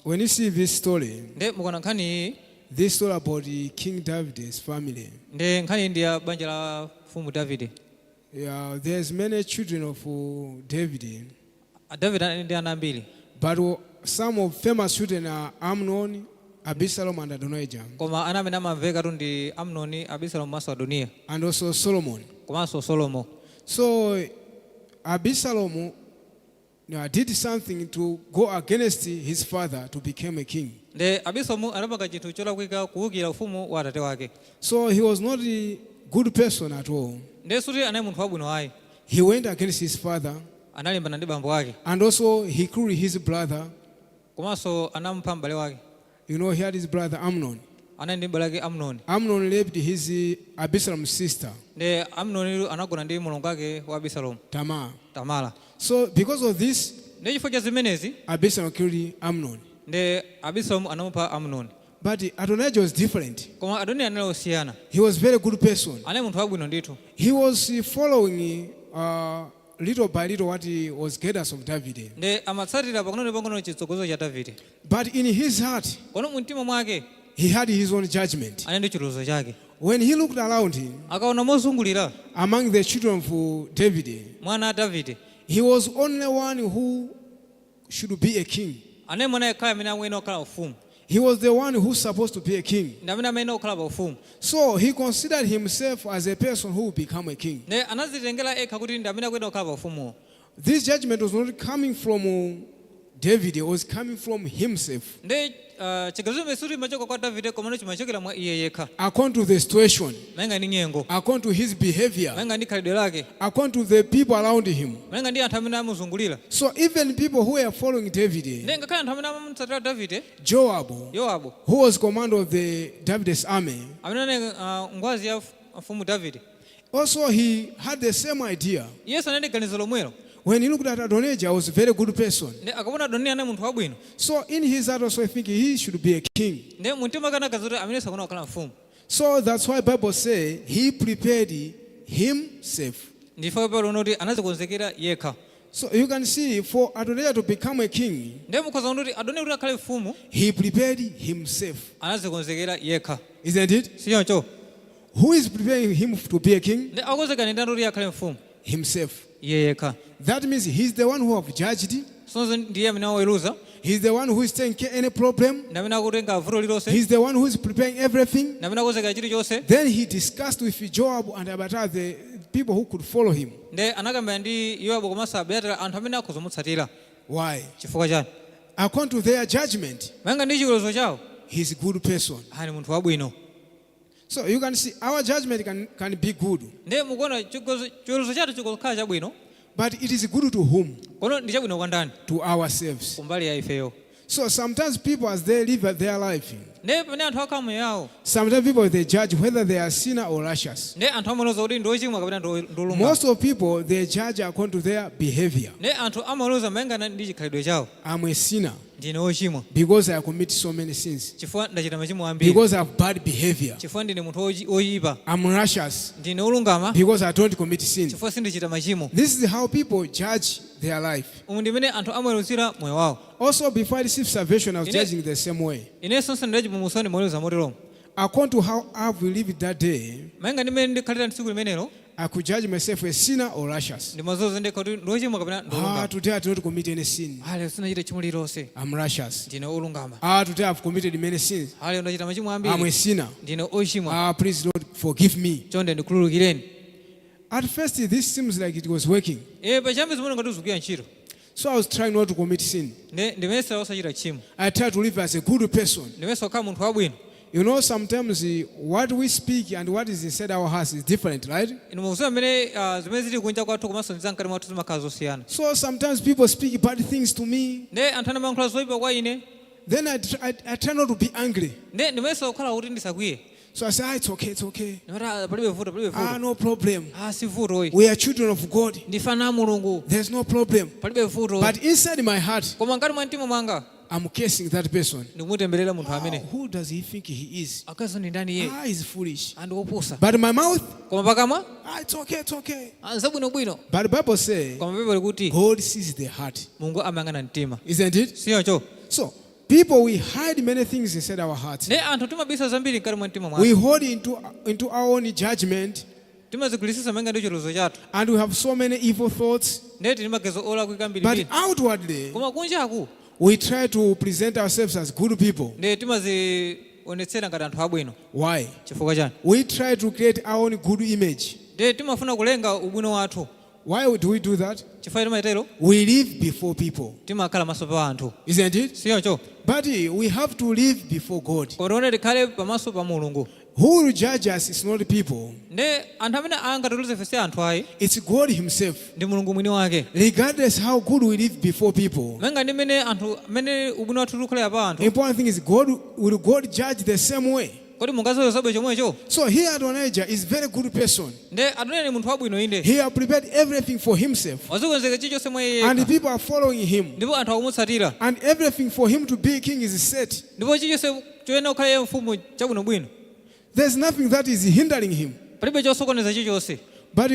When you see this story, Nde mukaona nkhani iyi, this story about the King David's family, nde nkhani iyi ndi ya banja la mfumu Davide. Yeah, there's many children of David, Davide anali ndi ana ambiri, but some of famous children are Amnon, Absalom, and Adonijah, koma ana amene amamvekatu ndi Amnoni, Abisalomu komanso Adoniya, and also Solomon. Komanso Solomo. So Absalom did something to go against his father to become a king. Nde Abisalomu anapanga chinthu cholakwika kuwukira ufumu wa atate wake. So he was not a good person at all. Nde suti anali munthu wabwino ayi. He went against his father Analimbana ndi bambo ake. And also he killed his brother. Komanso anamupha m'bale wake. He had his brother Amnon. Anali ndi m'bale wake Amnoni. Amnon raped his Absalom's sister, Nde Amnoni anagona ndi mulongo wake wa Abisalomu. Tamar. Tamara. So because of this, Ndi chifukwa cha zimenezi Absalom killed Amnon. Nde Abisalomu anamupha Amnoni. But Adonijah was different. Koma Adoniya anali osiyana. He was very good person. Anali munthu wabwino ndithu. He was following little by little what he was guidance of David. Nde amatsatira pang'ono pang'ono chitsogozo cha Davide. But in his heart, Kono mu mtima mwake he had his own judgment. anali ndi chiweruzo chake. When he looked around him, Akaona mozungulira among the children of David, mwana a Davide, he was only one who should be a king. Anali mwana yekhayo amene amayenera kukhala ufumu. He was the one who's supposed to be a king. Ndi amene amayenera kukhala pa ufumu. So he considered himself as a person who will become a king. Nde anazitengera yekha kuti ndi amene akuyenera kukhala pa ufumuwo. This judgment was not coming from David, it was coming from himself. Nde chiganizo chimene suti chimachoka kwa Davide komano chimachokera mwa iye yekha. According to the situation, Malinga ndi nyengo, according to his behavior, malinga ndi khalidwe lake, according to the people around him. Malinga ndi anthu amene amuzungulira. So even people who were following David, Nde ngakhale anthu amene amamutsatira Davide, Joab, Yowabu, who was commander of the David's army, amene anali ngwazi ya mfumu Davide, also he had the same idea. Iyenso anali ndi ganizo lomwelo. When he looked at Adonijah, he was a very good person. Nde akaona Adoniya anali munthu wabwino. So in his heart also I think he should be a king. Nde mumtima mwake anaganiza kuti amene sakuona kukhala mfumu. So that's why Bible say he prepared himself. Ndife pano kuti anazikonzekera yekha. So you can see for Adonijah to become a king, Ndiye mukhoza kuona kuti Adoniya kuti akhale mfumu he prepared himself. Anazikonzekera yekha. Isn't it? Si choncho? Who is preparing him to be a king? Ndi akonzekera ndi ndani kuti akhale mfumu? Himself. Iye yekha. That means he's the one who have judged. Sonso ndiye amene aweruza. He's the one who is taking care any problem. Ndi amene akutenga vuto lililonse. He's the one who is preparing everything. Ndi amene akonzekera chilichonse. Then he discussed with Joab and Abiathar, the people who could follow him. Ndi anakambirana ndi Yowabu komanso Abiatara anthu amene akhoza kumutsatira. Why? Chifukwa chani? According to their judgment, Malinga ndi chiweruzo chawo, he's a good person. ali munthu wabwino. So you can see our judgment can be good, Ndiye mukuona chiweruzo chathu chikukhala chabwino, but it is good to whom? Kono ndi chabwino kwa ndani? To ourselves. Kumbali ya ifeyo. So sometimes people, as they live their life, Ndiye pamene anthu akhala moyo yawo, sometimes people, they judge whether they are sinner or righteous. Ndiye anthu amaweruza kuti ndi ochimwa kapena ndi olungama. Most of people, they judge according to their behavior. Ndiye anthu amaweruza malingana ndi chikhalidwe chawo. I'm a sinner Ndine wochimwa because I commit so many sins, chifukwa ndachita machimo ambiri, because I have bad behavior. Chifukwa ndine munthu oyipa. I'm righteous Ndine wolungama because I don't commit sin. Chifukwa sindichita machimo. This is how people judge their life. Umu ndi mmene anthu amaweruzira moyo wawo. Also, before I received salvation, I was judging the same way. Inenso ndisanadye chipulumutso ndimaweruza moteromo. According to how I've lived that day, Malinga ndi mmene ndikhalira tsiku limenelo, I could judge myself a sinner or righteous. Ndimaziweruza ndekha kuti ndiwochimwa kapena Ah, ndiolungama. today I did not commit any sin. Ah, lero sindinachite tchimo lililonse. I'm righteous. Ndine olungama. Ah, today I've committed many sins. Ah, lero ndachita machimo I'm a ambiri. sinner. Ndine ochimwa. Ah, please, Lord, forgive me. Chonde ndikhululukireni. At first, this seems like it was working. E pachiyambi zimaoneka ngati zikugwira ntchito. So I was trying not to commit sin. Nde ndimayesera osachita tchimo. I tried to live as a good person. Ndimayesera kukhala munthu wabwino. Sometimes what we speak and what is inside our hearts is different, right? Inu mukudziwa mmene zimene zili kunja kwathu komanso ndi zamkati mwathu zimakhala zosiyana. So sometimes people speak bad things to me. Nde anthu amayankhula zoyipa kwa ine. Then I try not to be angry. Nde ndimayesera kukhala kuti ndisakwiye. So I say, ah, it's okay, it's okay. Ndimati "Ah, palibe vuto, palibe Ah, vuto." no problem. Ah, si vuto iyi. We are children of God. Ndife ana a Mulungu. There's no problem. Palibe vuto. But inside my heart, Koma mkati mwa mtima mwanga I'm cursing that person. ndikumutemberera munthu Ah, amene. who does he think he is? Akazi ndi ndani iye? Ah, he's foolish. Anthu opusa. But my mouth, Koma pakamwa ah, it's okay, it's okay. ah, zabwinobwino. But the Bible says, Koma Baibulo likuti God sees the heart. Mulungu amayang'ana mtima. Isn't it? Si choncho? So, people, we hide many things inside our hearts. Ne anthu timabisa zambiri mkati mwa mtima We mwathu. hold into our own judgment, Timazigwirisisa malinga ndi chiweruzo chathu. And we have so many evil thoughts. Ndiye tili maganizo olakwika But mbirimbiri. Outwardly, Koma kunjaku we try to present ourselves as good people. Ndiye timazionetsera ngati anthu abwino. Why? Chifukwa chani? We try to create our own good image. Ndiye timafuna kulenga ubwino wathu. Why do we do that? Chifukwa Chifukwa timatero? We live before people, Timakhala pamaso pa anthu. Isn't it? Sichoncho? But we have to live before God. Koma tione tikhale pamaso pa Mulungu. Who will judge us is not people, Ndi anthu amene angatiweruze ife si anthu ayi. It's God Himself. Ndi Mulungu mwini wake. Regardless how good we live before people, Menga ndi mmene anthu mmene ubwino wathu tikukhalira pa anthu. Important thing is God will God judge the same way? Kodi mungaziweruzabe chomwecho? So here Adonijah is very good person. Ndi Adoniya ni munthu wabwino inde. He has prepared everything for himself. Wazikonzeka chilichonse mwa iye And the yekha. people are following him. Ndipo anthu akumutsatira. And everything for him to be king is set. Ndipo chilichonse choyenera kukhala iye mfumu chabwinobwino. There's nothing that is hindering him. Palibe chosokoneza chilichonse. But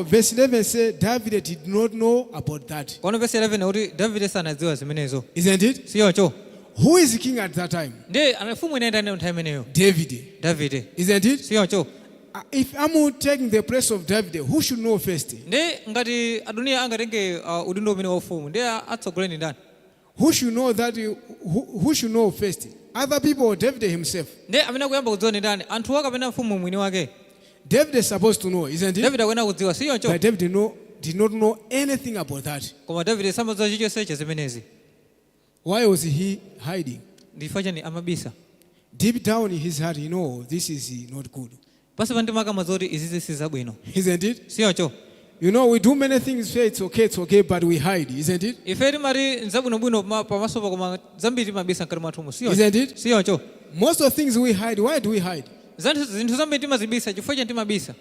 verse 11 says David did not know about that. Kono verse 11 kuti Davide sanadziwa zimenezo. Isn't it? Sichoncho? Who is king at that time? Ndi mfumu inali ndani nthawi imeneyo? David. Davide. Isn't it? Sichoncho? If I'm taking the place of David, who should know first? Ndi ngati Adoniya angatenge udindo umene wa ufumu ndi atsogoleni ndani? Who should know that? Who should know first? Other people or David himself? Ndi amene akuyamba kudziwa ndi ndani, anthuwa kapena mfumu mwini wake? David is supposed to know, isn't it? Davide akuyenera kudziwa, sichoncho? But David did not know anything about that. Koma Davide samadziwa chilichonse cha zimenezi. Why was he hiding? Ndi chifukwa chani amabisa? Deep down in his heart, he know this is not good. Pansi pa mtima amadziwa kuti izizi si zabwino. Isn't it? Sichoncho? We do many things, say it's okay, but we hide, isn't it? Ife timati nzabwinobwino pamaso pa koma zambiri timabisa mkati mwathumu, sichoncho? Isn't it? Sichoncho? Most of things we hide, why do we hide? Zinthu zambiri timazibisa, chifukwa chani timabisa?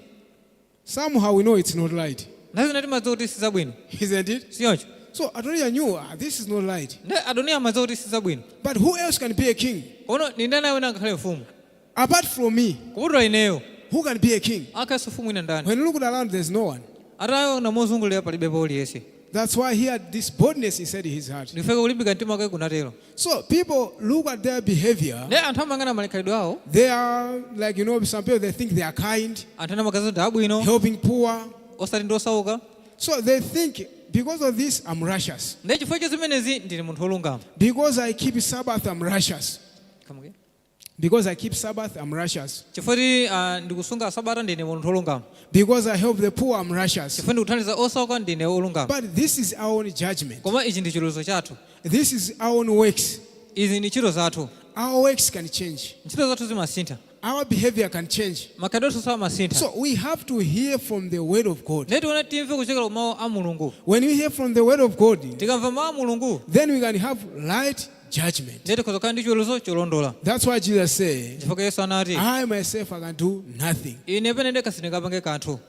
Somehow we know it's not right. Nthawi zina timadziwa kuti si zabwino. Isn't it? Sichoncho? So Adonijah knew this is not right. Ndi Adoniya amadziwa kuti si zabwino. But who else can be a king? Kono ni ndani amene angakhale mfumu? Apart from me, Kupatula ineyo, who can be a king? Akhalenso mfumu ina ndani? When you look around, there's no one. Atayang'ana mozungulira palibepo aliyense. That's why he had this boldness inside his heart. Ndifeke kulimbika mtima kwake kunatero. So people look at their behavior. Ndi anthu amayang'ana makhalidwe awo. They are like, some people, they think they are kind, Anthu ena amaganiza ndi abwino, helping poor. Osati ndi osauka. So they think, because of this, I'm righteous. Ndi chifukwa cha zimenezi ndili munthu wolungama. Because I keep Sabbath, I'm righteous. Come again? Because I keep Sabbath, I'm righteous. Chifukwa kuti ndikusunga sabata ndine munthu wolungama. Because I help the poor, I'm righteous. Chifukwa ndikuthandiza osauka ndine wolungama. But this is our own judgment. Koma ichi ndi chiweruzo chathu. This is our own works. Izi ndi ntchito zathu. Our works can change. Ntchito zathu zimasintha. Our behavior can change. Makhalidwe athu amasintha. So we have to hear from the word of God. Ndiye tione timve kuchokera ku mawu a Mulungu. When we hear from the word of God, Tikamva mawu a Mulungu, then we can have right judgment. Ndiye tikhoza kukhala ndi chiweruzo cholondola. That's why Jesus said, Chifukwa Yesu anati, "I myself, I can do nothing." Ine pene ndekha sindingapange kanthu.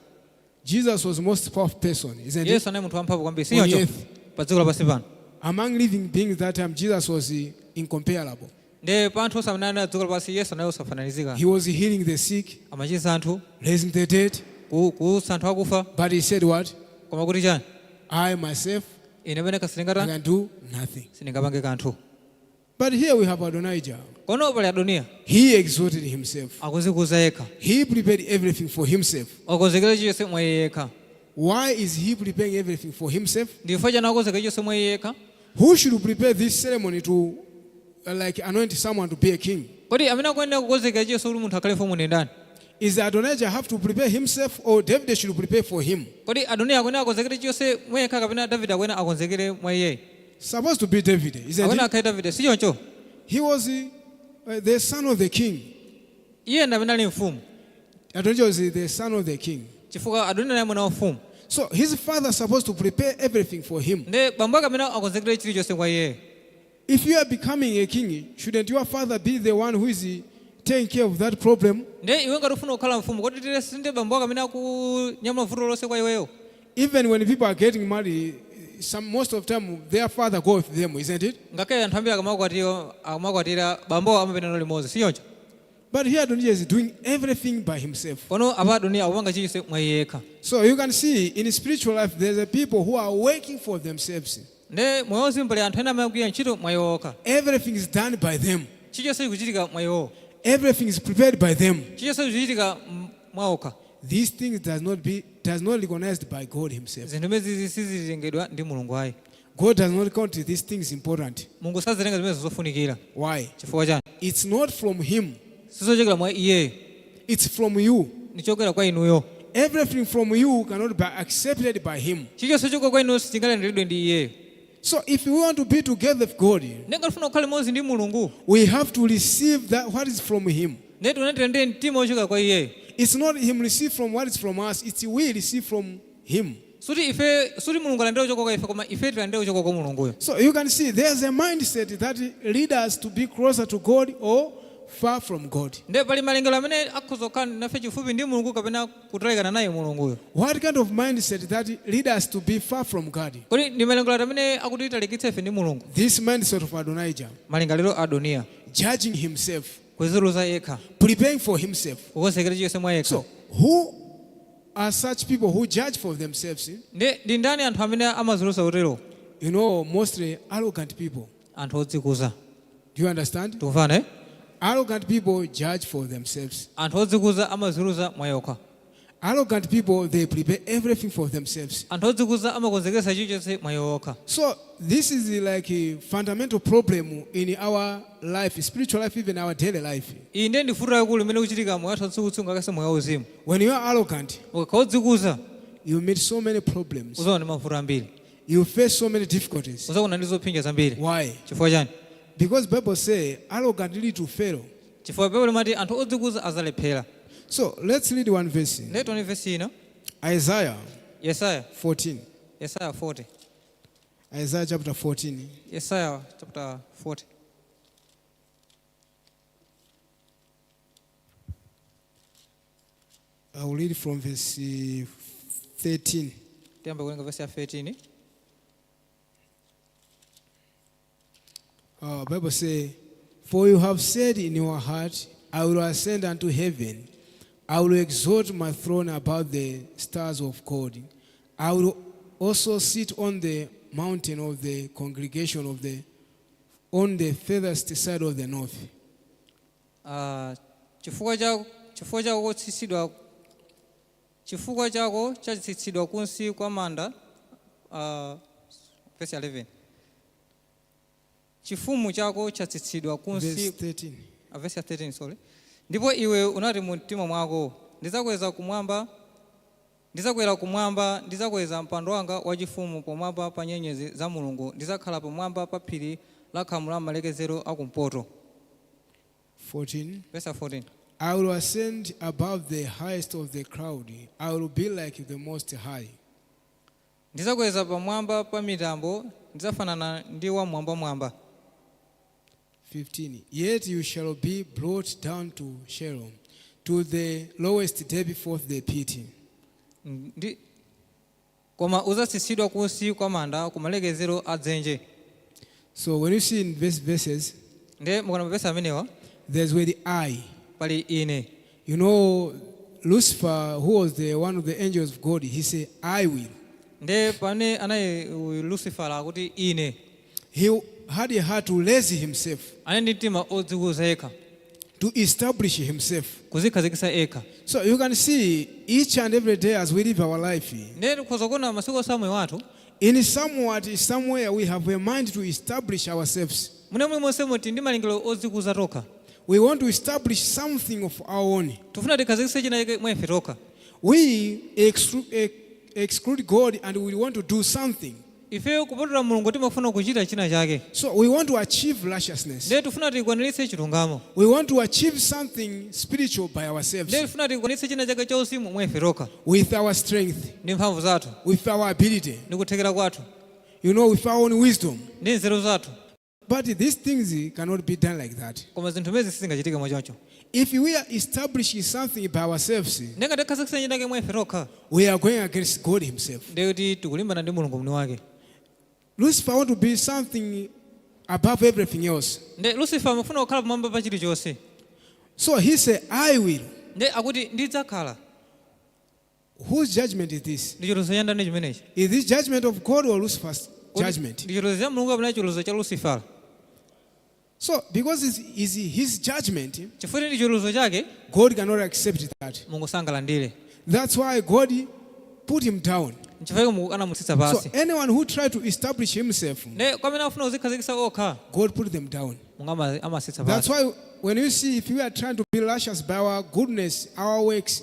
Jesus was the most powerful person, isn't it? Yesu anali munthu wamphamvu kwambiri, On sichoncho? earth. Pa dziko lapansi pano. Among living beings that time, Jesus was incomparable. Ndiye pa anthu onse amene anali dziko lapansi Yesu anali osafananizika. He was healing the sick, Amachiza anthu, raising the dead. Kuutsa anthu akufa. But he said what? Koma kuti chani? "I myself, Ine pene I sindingata can do nothing." sindingapange kanthu. But here we have Adonijah. Kono pali Adoniya. He exalted himself. Akuzikuza yekha. He prepared everything for himself. Wakonzekera chilichonse mwa iye yekha. Why is he preparing everything for himself? Ndi chifukwa chani akonzekera chilichonse mwa iye yekha? Who should prepare this ceremony to like anoint someone to be a king? Kodi amene akuyenera kukonzekera chilichonse kuti munthu akhale mfumu ndi ndani? Is Adonijah have to prepare himself or David should prepare for him? Kodi Adoniya akuyenera akonzekere chilichonse mwa yekha kapena Davide akuyenera akonzekere mwa iye? Supposed to be David, isn't Akuyenera it? akhale Davide, si choncho? He was the son of the king. Iye ndi amene ali mfumu. Adonijah was the son of the king. Chifukwa Adoniya anali mwana wa mfumu. So his father supposed to prepare everything for him. Ndi bambo ake amene akonzekere chilichonse kwa iye. If you are becoming a king, shouldn't your father be the one who is taking care of that problem? Ndi iwe ngati ufuna kukhala mfumu kodi tere sinde bambo ako amene akunyamula vuto lonse kwa iweyo? Even when people are getting married, most of the time their father go with them, isn't it? Ngakhale anthu ambiri akamakwatira bambo amapita nawo limodzi, si choncho? But here Adonijah is doing everything by himself. Kono apa Adoniya akupanga chilichonse mwa iye yekha. So you can see in spiritual life, there's a people who are working for themselves. Ndi moyo wauzimu pali anthu ena amene akugwira ntchito mwa iwo okha. Everything is done by them. Chilichonse chikuchitika mwa iwowo. Everything is prepared by them. Chilichonse chikuchitika mwa okha. These things does not recognized by God Himself. Zinthu zimenezi sizitengedwa ndi Mulungu ayi. God does not count these things important. Mulungu sazitenga zimenezo zofunikira. Why? Chifukwa chani? It's not from Him. Sizochokera mwa iyeyo. It's from you. Ndichokera kwa inuyo. Everything from you cannot be accepted by Him. Chilichonse chochoka kwa inu sichingalandiridwe ndi iyeyo. So if we want to be together with God, Ndiye ngati tifuna kukhala limodzi ndi Mulungu, we have to receive that what is from Him. ndiye tilandire mtima wochoka kwa iyeyo. It's not Him receive from what is from us, it's we receive from Him. Suti ife suti Mulungu alandire kuchoka kwa ife koma ife tilandire kuchoka kwa Mulunguyo. So you can see there's a mindset that leads us to be closer to God or far from God. Ndiye pali malingaliro amene akhoza kukhala nafe chifupi ndi Mulungu kapena kutalikana naye Mulunguyo. What kind of mindset that leads us to be far from God? Kodi ndi malingaliro amene akutitalikitsa ife ndi Mulungu? This mindset of Adonijah, Malingaliro a Adoniya, judging himself, kuziweruza yekha, preparing for himself. kukonzekera chilichonse mwa yekha. So, who are such people who judge for themselves? Ndi ndani anthu amene amaziweruza utero? Mostly arrogant people. Anthu odzikuza. Do you understand? Tikumvana, eh? Arrogant people judge for themselves. Anthu odzikuza amaziweruza mwa yokha. Arrogant people, they prepare everything for themselves. Anthu odzikuza amakonzekera chilichonse mwa yokha. So this is like a fundamental problem in our life, spiritual life, even our daily life. Iyi ndiye ndi vuto lalikulu limene kuchitika moyo wathu tsiku ngakase moyo wauzimu. When you are arrogant, Ukakhala odzikuza, you meet so many problems. uzaona ndi mavuto ambiri. You face so many difficulties. Uzaona ndi zopsinja zambiri. Why? Chifukwa chani? Because Bible say arrogant lead to fail. Chifukwa Baibulo limati anthu odzikuza azalephera. So let's read one verse. Ndiye tione vesi ina. Isaiah Yesaya 14. Yesaya 40. Isaiah chapter 14. Yesaya chapter 40. I will read from verse 13. Tiyamba kuwerenga vesi ya 13. Bible say, "For you have said in your heart, I will ascend unto heaven. I will exalt my throne above the stars of God. I will also sit on the mountain of the congregation of the on the furthest side of the north." Ah, chifukwa chako chatsitsidwa kunsi kwa manda, verse 11, chifumu chako chatsitsidwa kunsi. Verse 13. Ah, verse ya 13, sorry. Ndipo iwe unati mu mtima mwako, ndidzakweza kumwamba, ndidzakwera kumwamba, ndidzakweza mpando wanga wachifumu pamwamba pa nyenyezi za Mulungu, ndidzakhala pamwamba pa phiri la khamu la malekezero akumpoto. 14. Verse ya 14. "I will ascend above the highest of the crowd. I will be like the Most High." Ndidzakweza pamwamba pa mitambo, ndidzafanana ndi wamwambamwamba. 15. "Yet you shall be brought down to Sheol, to the lowest depth of the pit." Ndi koma udzatsitsidwa kunsi kwa manda, kumalekezero a dzenje. So when you see in these verses, Ndiye mukaona mavesi amenewa, there's where the I. pali ine. Lucifer, who was the one of the angels of God, he said, "I will." Ndiye pamene anali uyu Lucifer akuti ine. He had a heart to raise himself, Anali ndi mtima odzikuza yekha, to establish himself. kuzikhazikitsa yekha. So you can see each and every day as we live our life, Ndiye tikhoza kuona masiku onse a moyo wathu, in somewhat, somewhere, we have a mind to establish ourselves. mune mulimonse muti ndi malingaliro odzikuza tokha. We want to establish something of our own. Tifuna tikhazikitse china chake mwa ife tokha. We exclude God and we want to do something. Ife kupatula Mulungu timafuna kuchita china chake. So we want to achieve righteousness. Ndiye tifuna tikwaniritse chilungamo. We want to achieve something spiritual by ourselves, Ndiye tifuna tikwaniritse china chake chauzimu mwa ife tokha, with our strength, ndi mphamvu zathu, with our ability, ndi kuthekera kwathu, with our own wisdom. ndi nzeru zathu. But these things cannot be done like that. Koma zinthu zimene sizingachitike mwachoncho. If we are establishing something by ourselves, Ndiye ngati tikhazikitsa china chake mwa ife tokha, we are going against God Himself. ndiye kuti tikulimbana ndi Mulungu mwini wake. Lucifer want to be something above everything else. Ndiye Lucifer amafuna kukhala pamwamba pa chilichonse. So he said, "I will." Ndiye akuti ndidzakhala. Whose judgment is this? Ndi chiweruzo cha ndani chimenechi? Is this judgment of God or Lucifer's judgment? Ndi chiweruzo cha Mulungu kapena chiweruzo cha Lucifer? So, because it's his judgment, Chifukwa ndi chiweruzo chake, God cannot accept that. Mulungu sangalandire. That's why God put him down. Nchifukwa Mulungu anamutsitsa So, pansi. anyone who tried to establish himself, Ndiye kwa amene afuna kuzikhazikitsa okha, God put them down. Mulungu amatsitsa That's pansi. why when you see, if we are trying to be righteous by our goodness, our works,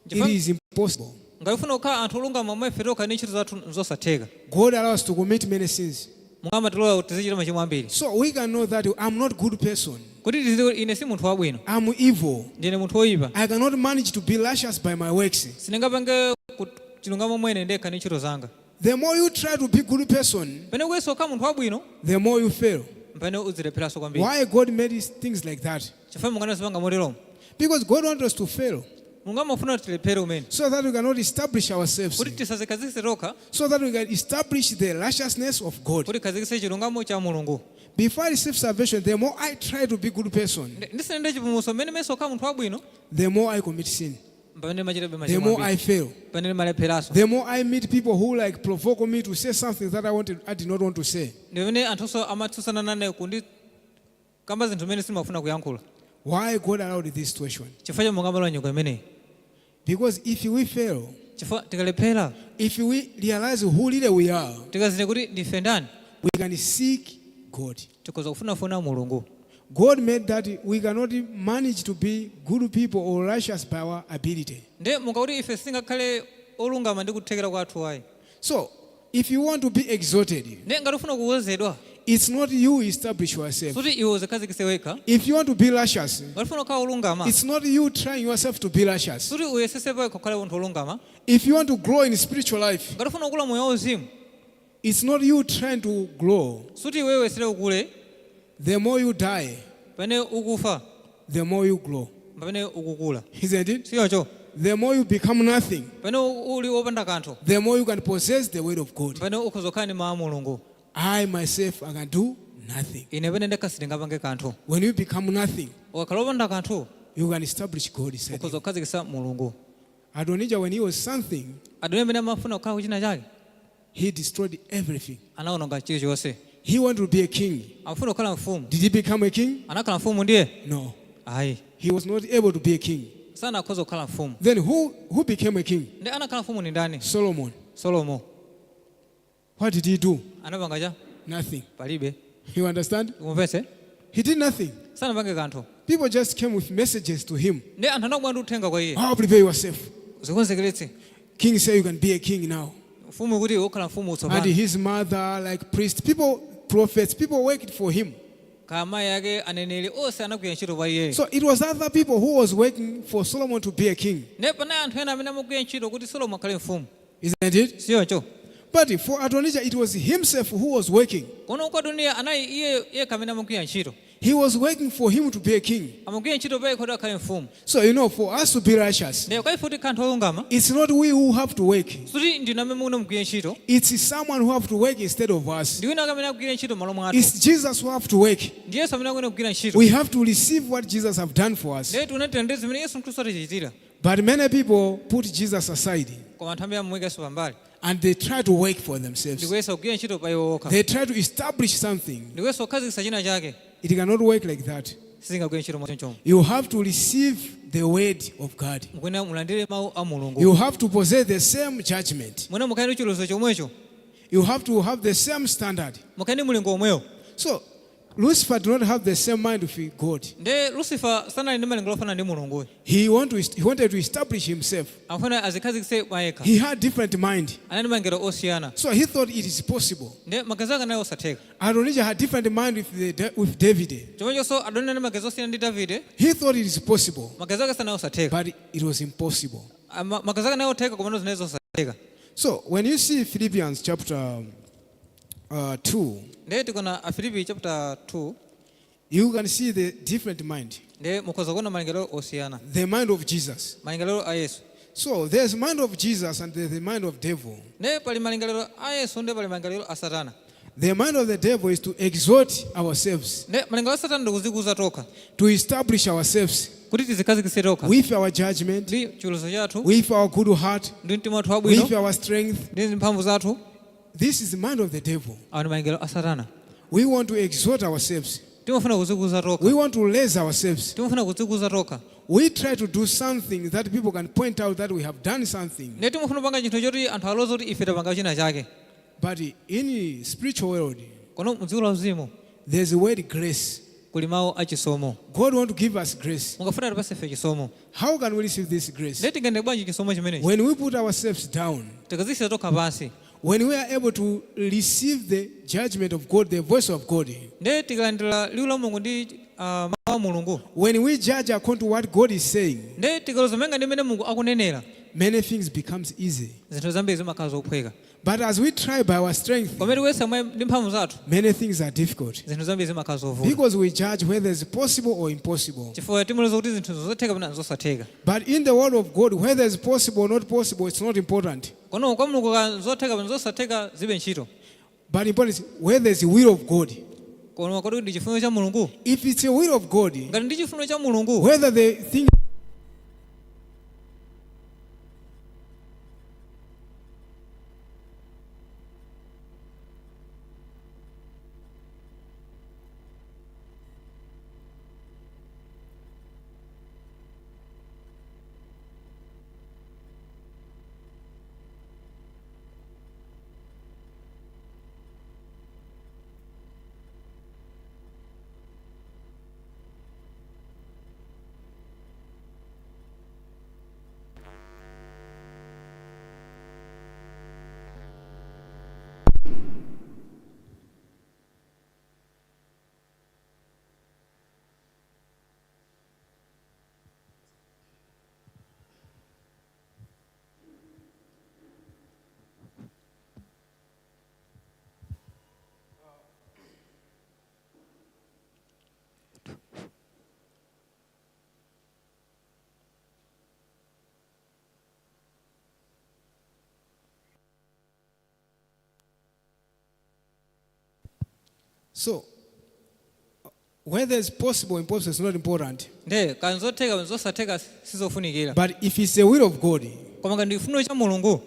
It is impossible. Ngati ufuna kukhala anthu olungama mwa ife tokha ndi ntchito zathu, nzosatheka. God allows us to commit many sins. Mulungu amatilola kuti tizichita machimo ambiri. So we can know that I'm not good person. Kuti tiziwe ine si munthu wabwino. I'm evil. Ndine munthu woyipa. I cannot manage to be righteous by my works. Sindingapange ku- chilungamo mwene ndekha ndi ntchito zanga. The more you try to be good person, Pamene ukuyesa kukhala munthu wabwino, the more you fail. pamene uzilepheranso kwambiri. Why God made these things like that? Chifukwa Mulungu anazipanga moteromo? Because God wants us to fail Mulungu amafuna kuti tilephere umene so that we cannot establish ourselves, kuti tisazikhazikitse tokha, so that we can establish the righteousness of God. kuti tikhazikitse chilungamo cha Mulungu. Before I receive salvation, the more I try to be good person, Ndisanalande chipulumutso, mmene ndimesa kukhala munthu wabwino, the more I commit sin, pamene machitabe the machimo more I ambiri, fail, pamene ndimalepheranso, the more I meet people who like provoke me to say something that I did not want to say. Ndi pamene anthunso amatsutsana nane kundi kamba zinthu zimene sindimafuna kuyankhula. Why God allowed this situation? Chifukwa cha Mulungu amalola nyengo imeneyi? Because if we fail, Chifukwa tikalephera, if we realize who really we are, tikazindikira kuti ndife ndani, we can seek God. Tikhoza kufunafuna Mulungu. God made that we cannot manage to be good people or righteous by our ability. Ndiye mukakuti ife sitingakhale olungama ndi kuthekera kwathu ayi. So, if you want to be exalted, Ndiye ngati ufuna kukwezedwa, it's not you establish yourself. suti iwe uzikhazikitse wekha. If you want to be righteous, Ngati ufuna kukhala olungama, it's not you trying yourself to be righteous. suti uyesese pawekha kukhala munthu olungama. If you want to grow in spiritual life, Ngati ufuna kukula moyo wauzimu, it's not you trying to grow. Suti iwewe uyesere ukule. The more you die, Pamene ukufa, the more you grow. Pamene ukukula. Isn't it? Siyocho? The more you become nothing, Pamene uli wopanda kanthu, the more you can possess the word of God. Pamene ukhoza kukhala ndi mawu a Mulungu. I myself, I can do nothing. Ine pene ndekha sindingapange kanthu. When you become nothing, Ukakhala wopanda kanthu, you can establish God inside ukhoza you. kukhazikitsa Mulungu. Adonijah, when he was something, Adoniya amene amafuna kukhala china chake, he destroyed everything. Anawononga chilichonse. He wanted to be a king. Amafuna kukhala mfumu. Did he become a king? Anakhala mfumu ndiye? No. Ayi. He was not able to be a king. Sanakhoza kukhala mfumu. Then who became a king? Ndi anakhala mfumu ni ndani? Solomon. Solomo. What did he do? Anapanga cha? Nothing. Palibe. You understand? Umvetse? He did nothing. Sanapange kanthu. People just came with messages to him. Ndi anthu anabwera ndi uthenga kwa iye. How prepare yourself. Zikonzekeretse. King said you can be a king now. Mfumu kuti ukhala mfumu And tsopano. his mother, like priest, people, prophets, people worked for him. Kaya amayi ake, aneneri onse anagwira ntchito pa iye. So it was other people who was working for Solomon to be a king. Ndiye panali anthu ena amene amagwira ntchito kuti Solomo akhale mfumu. Isn't it? Siyocho? But for Adonijah, it was himself who was working. Kono kwa Adoniya anali iye yekha amene amagwira ntchito. He was working for him to be a king. Amagwira ntchito pa yekha kuti akhale mfumu. So, for us to be righteous, Ndiye kwa ife kuti anthu olungama, it's not we who have to work. Suti ndinu amene muno mugwire ntchito. It's someone who have to work instead of us. Ndi wina amene akugwira ntchito m'malo mwathu. It's Jesus who have to work. Ndi Yesu amene akuyenera kugwira ntchito. We have to receive what Jesus have done for us. Ndiye tiyenera zimene Yesu Khristu atichitira. But many people put Jesus aside Koma anthu ambiri amuyika Yesu pambali and they try to work for themselves. ndikuyesa kugwira ntchito pa iwo okha. They try to establish something. Ndikuyesa kukhazikitsa china chake. It cannot work like that. Sizingagwire ntchito mwachonchomo. You have to receive the word of God. Mukuyenera mulandire mawu a Mulungu. You have to possess the same judgment. Mwina mukhale ndi chiweruzo chomwecho. You have to have the same standard. Mukhale ndi mulingo omwewo. So, Lucifer do not have the same mind with God. Ndiye Lucifer sanali ndi malingaliro ofanana ndi Mulunguyo. He wanted to establish himself. Amafuna azikhazikitse payekha. He had different mind. Anali ndi malingaliro osiyana. So he thought it is possible. Ndiye maganizo ake anali osatheka. Adonijah had different mind with David. Chomwechonso Adoniya ndi maganizo osiyana ndi Davide. He thought it is possible, Maganizo ake sanali osatheka. but it was impossible. Maganizo ake anali otheka komano zinali zosatheka. So when you see Philippians chapter 2, Ndiye tikaona Afilipi chapter 2, you can see the different mind. Ndiye mukhoza kuona malingaliro osiyana. The mind of Jesus. Malingaliro a Yesu. So there's mind of Jesus and there's the mind of devil. Ndiye pali malingaliro a Yesu ndiye pali malingaliro a Satana. The mind of the devil is to exalt ourselves, Ndiye malingaliro a Satana ndikuzikuza tokha, to establish ourselves kuti tizikhazikitse tokha with our judgment, ndi chiweruzo chathu, with our good heart, ndi mtima wathu wabwino, with our strength. Ndi mphamvu zathu. This is the mind of the devil. Awa ndi malingaliro a Satana. We want to exalt ourselves. Timafuna kuzikuza tokha. We want to raise ourselves. Timafuna kuzikuza tokha. We try to do something that people can point out that we have done something. Ndiye timafuna kupanga chinthu choti anthu aloze kuti ife tapanga china chake. But in the spiritual world, Kono mdziko la uzimu, there's a word grace. Kuli mawu achisomo. God want to give us grace. Mungafuna atipase ife chisomo. How can we receive this grace? Ndiye tingalandire bwanji chisomo chimenechi? When we put ourselves down, Tikazitsitsa tokha pansi, when we are able to receive the judgment of God, the voice of God, ndiye tikalandira liwu la Mulungu ndi mawu a Mulungu, when we judge according to what God is saying, ndiye tikaweruza malinga ndi mmene Mulungu akunenera, many things becomes easy. Zinthu zambiri zimakhala zophweka. But as we try by our strength, Pamene tikuyesa ndi mphamvu zathu, many things are difficult. Zinthu zambiri zimakhala zovuta. Because we judge whether it's possible or impossible. Chifukwa timaweruza kuti zinthu zotheka kapena zosatheka. But in the word of God, whether it's possible or not possible, it's not important. Kono kwa Mulungu ka zotheka kapena zosatheka zibe ntchito. But important is whether it's the will of God. Koma kodi ndi chifuniro cha Mulungu? If it's the will of God, Ngati ndi chifuniro cha Mulungu, whether the thing So, whether it's possible or impossible is not important. Nde kaya nzotheka zosatheka sizofunikira. But if it's the will of God, Koma ngati ndi chifuniro cha Mulungu,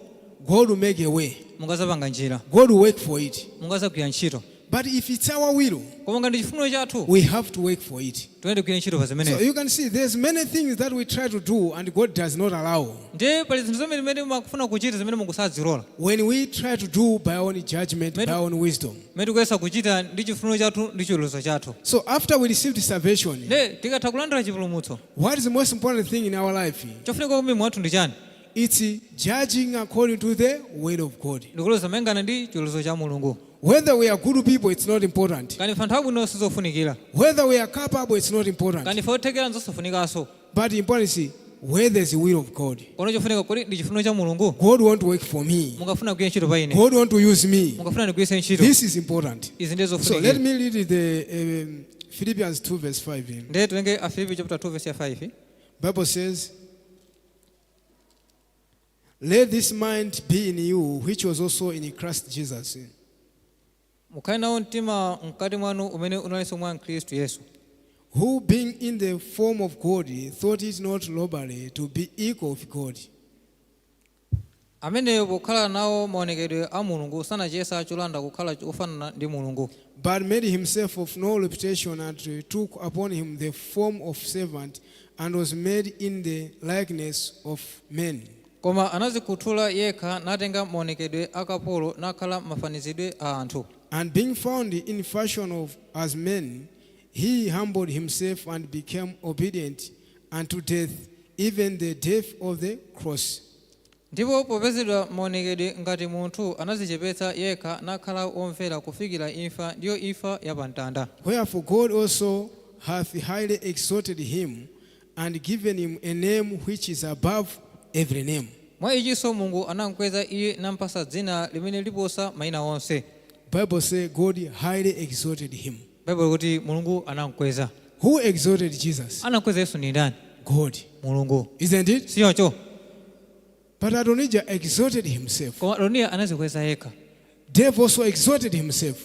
God will make a way. mungazapanga njira. God will work for it. Mungazagwira ntchito. But if it's our will, Koma ngati ndi chifuniro chathu, we have to work for it. Tiyenera tigwire ntchito pa So zimenezo. you can see there's many things that we try to do and God does not allow. Ndiye pali zinthu zambiri zimene mumafuna kuchita zimene Mulungu sazilola. When we try to do by our own judgment, by our own wisdom. Mmene tikuyesa kuchita ndi chifuniro chathu ndi chiweruzo chathu. So after we received salvation, Ndiye tikatha kulandira chipulumutso, what is the most important thing in our life? Chofunika kwambiri mwathu ndi chani? It's judging according to the word of God. Ndikuweruza malingana ndi chiweruzo cha Mulungu. Whether we are good people, it's not important. Kani ife anthu abwino sizofunikira. Whether we are capable, it's not important. Kani ife othekera nzosafunikanso. But important is whether it's the will of God. Kono chofunika kuti ndi chifuniro cha Mulungu. God want to work for me. Mungafuna kugwira ntchito pa ine. God want to use me. Mungafuna ndigwiritse ntchito. This is important. Izi ndiye So let zofunikira. me read the Philippians 2 verse 5. Ndiye tiwenge Afilipi chapter 2 verse ya 5. Bible says, let this mind be in you, which was also in Christ Jesus. Mukhale nawo mtima mkati mwanu umene unalinso mwa Khristu Yesu. Who being in the form of God, thought it not robbery to be equal with God. Ameneyo pokhala nawo maonekedwe a Mulungu sanachiyesa cholanda kukhala ofanana ndi Mulungu. But made himself of no reputation and took upon him the form of servant and was made in the likeness of men. Koma anazikhuthula yekha natenga maonekedwe a kapolo nakhala mafanizidwe a anthu. And being found in fashion of as men, he humbled himself and became obedient unto death, even the death of the cross. Ndipo popezedwa maonekedwe ngati munthu anazichepetsa yekha nakhala womvera kufikira imfa, ndiyo imfa ya pamtanda. Wherefore God also hath highly exalted him and given him a name which is above every name. Mwa ichinso Mulungu anamkweza iye nampasa dzina limene liposa mayina onse. Bible says God highly exalted him. Bible kuti Mulungu anamkweza. Who exalted Jesus? Anamkweza Yesu ni ndani? God. Mulungu. Isn't it? Siyocho. But Adonijah exalted himself. Koma Adoniya anazikweza yekha. Devil also exalted himself.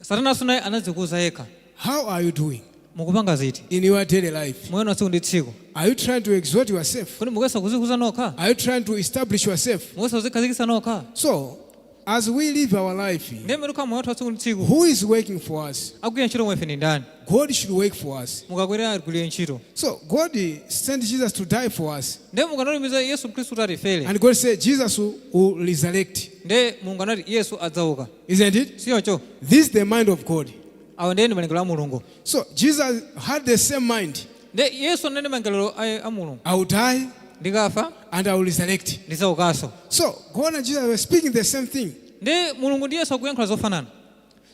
Satananso naye anazikuza yekha. How are you doing Mukupanga ziti? in your daily life? Moyo wa tsiku ndi tsiku. Are you trying to exalt yourself? Kodi mukuyesa kuzikuza nokha? Are you trying to establish yourself? Mukuyesa kuzikhazikitsa nokha? So, as we live our life, Ndiye mmene tikukhala moyo wathu wa tsiku ndi tsiku. who is working for us? Akugwira ntchito mwa ife ndi ndani? God should work for us. Mukakwera agwire ntchito. So, God sent Jesus to die for us. Ndiye Mulungu anatumiza Yesu Khristu kuti atifere. And God said, Jesus will resurrect. Ndiye Mulungu anati Yesu adzauka. Isn't it? Siyocho. This is the mind of God. Awo ndiye ndi malingaliro a Mulungu. So Jesus had the same mind. Ndi Yesu anali ndi malingaliro a Mulungu. I will die Ndikafa and I will resurrect. ndizaukanso. So God and Jesus were speaking the same thing. Ndi Mulungu ndi Yesu akuyankhula zofanana.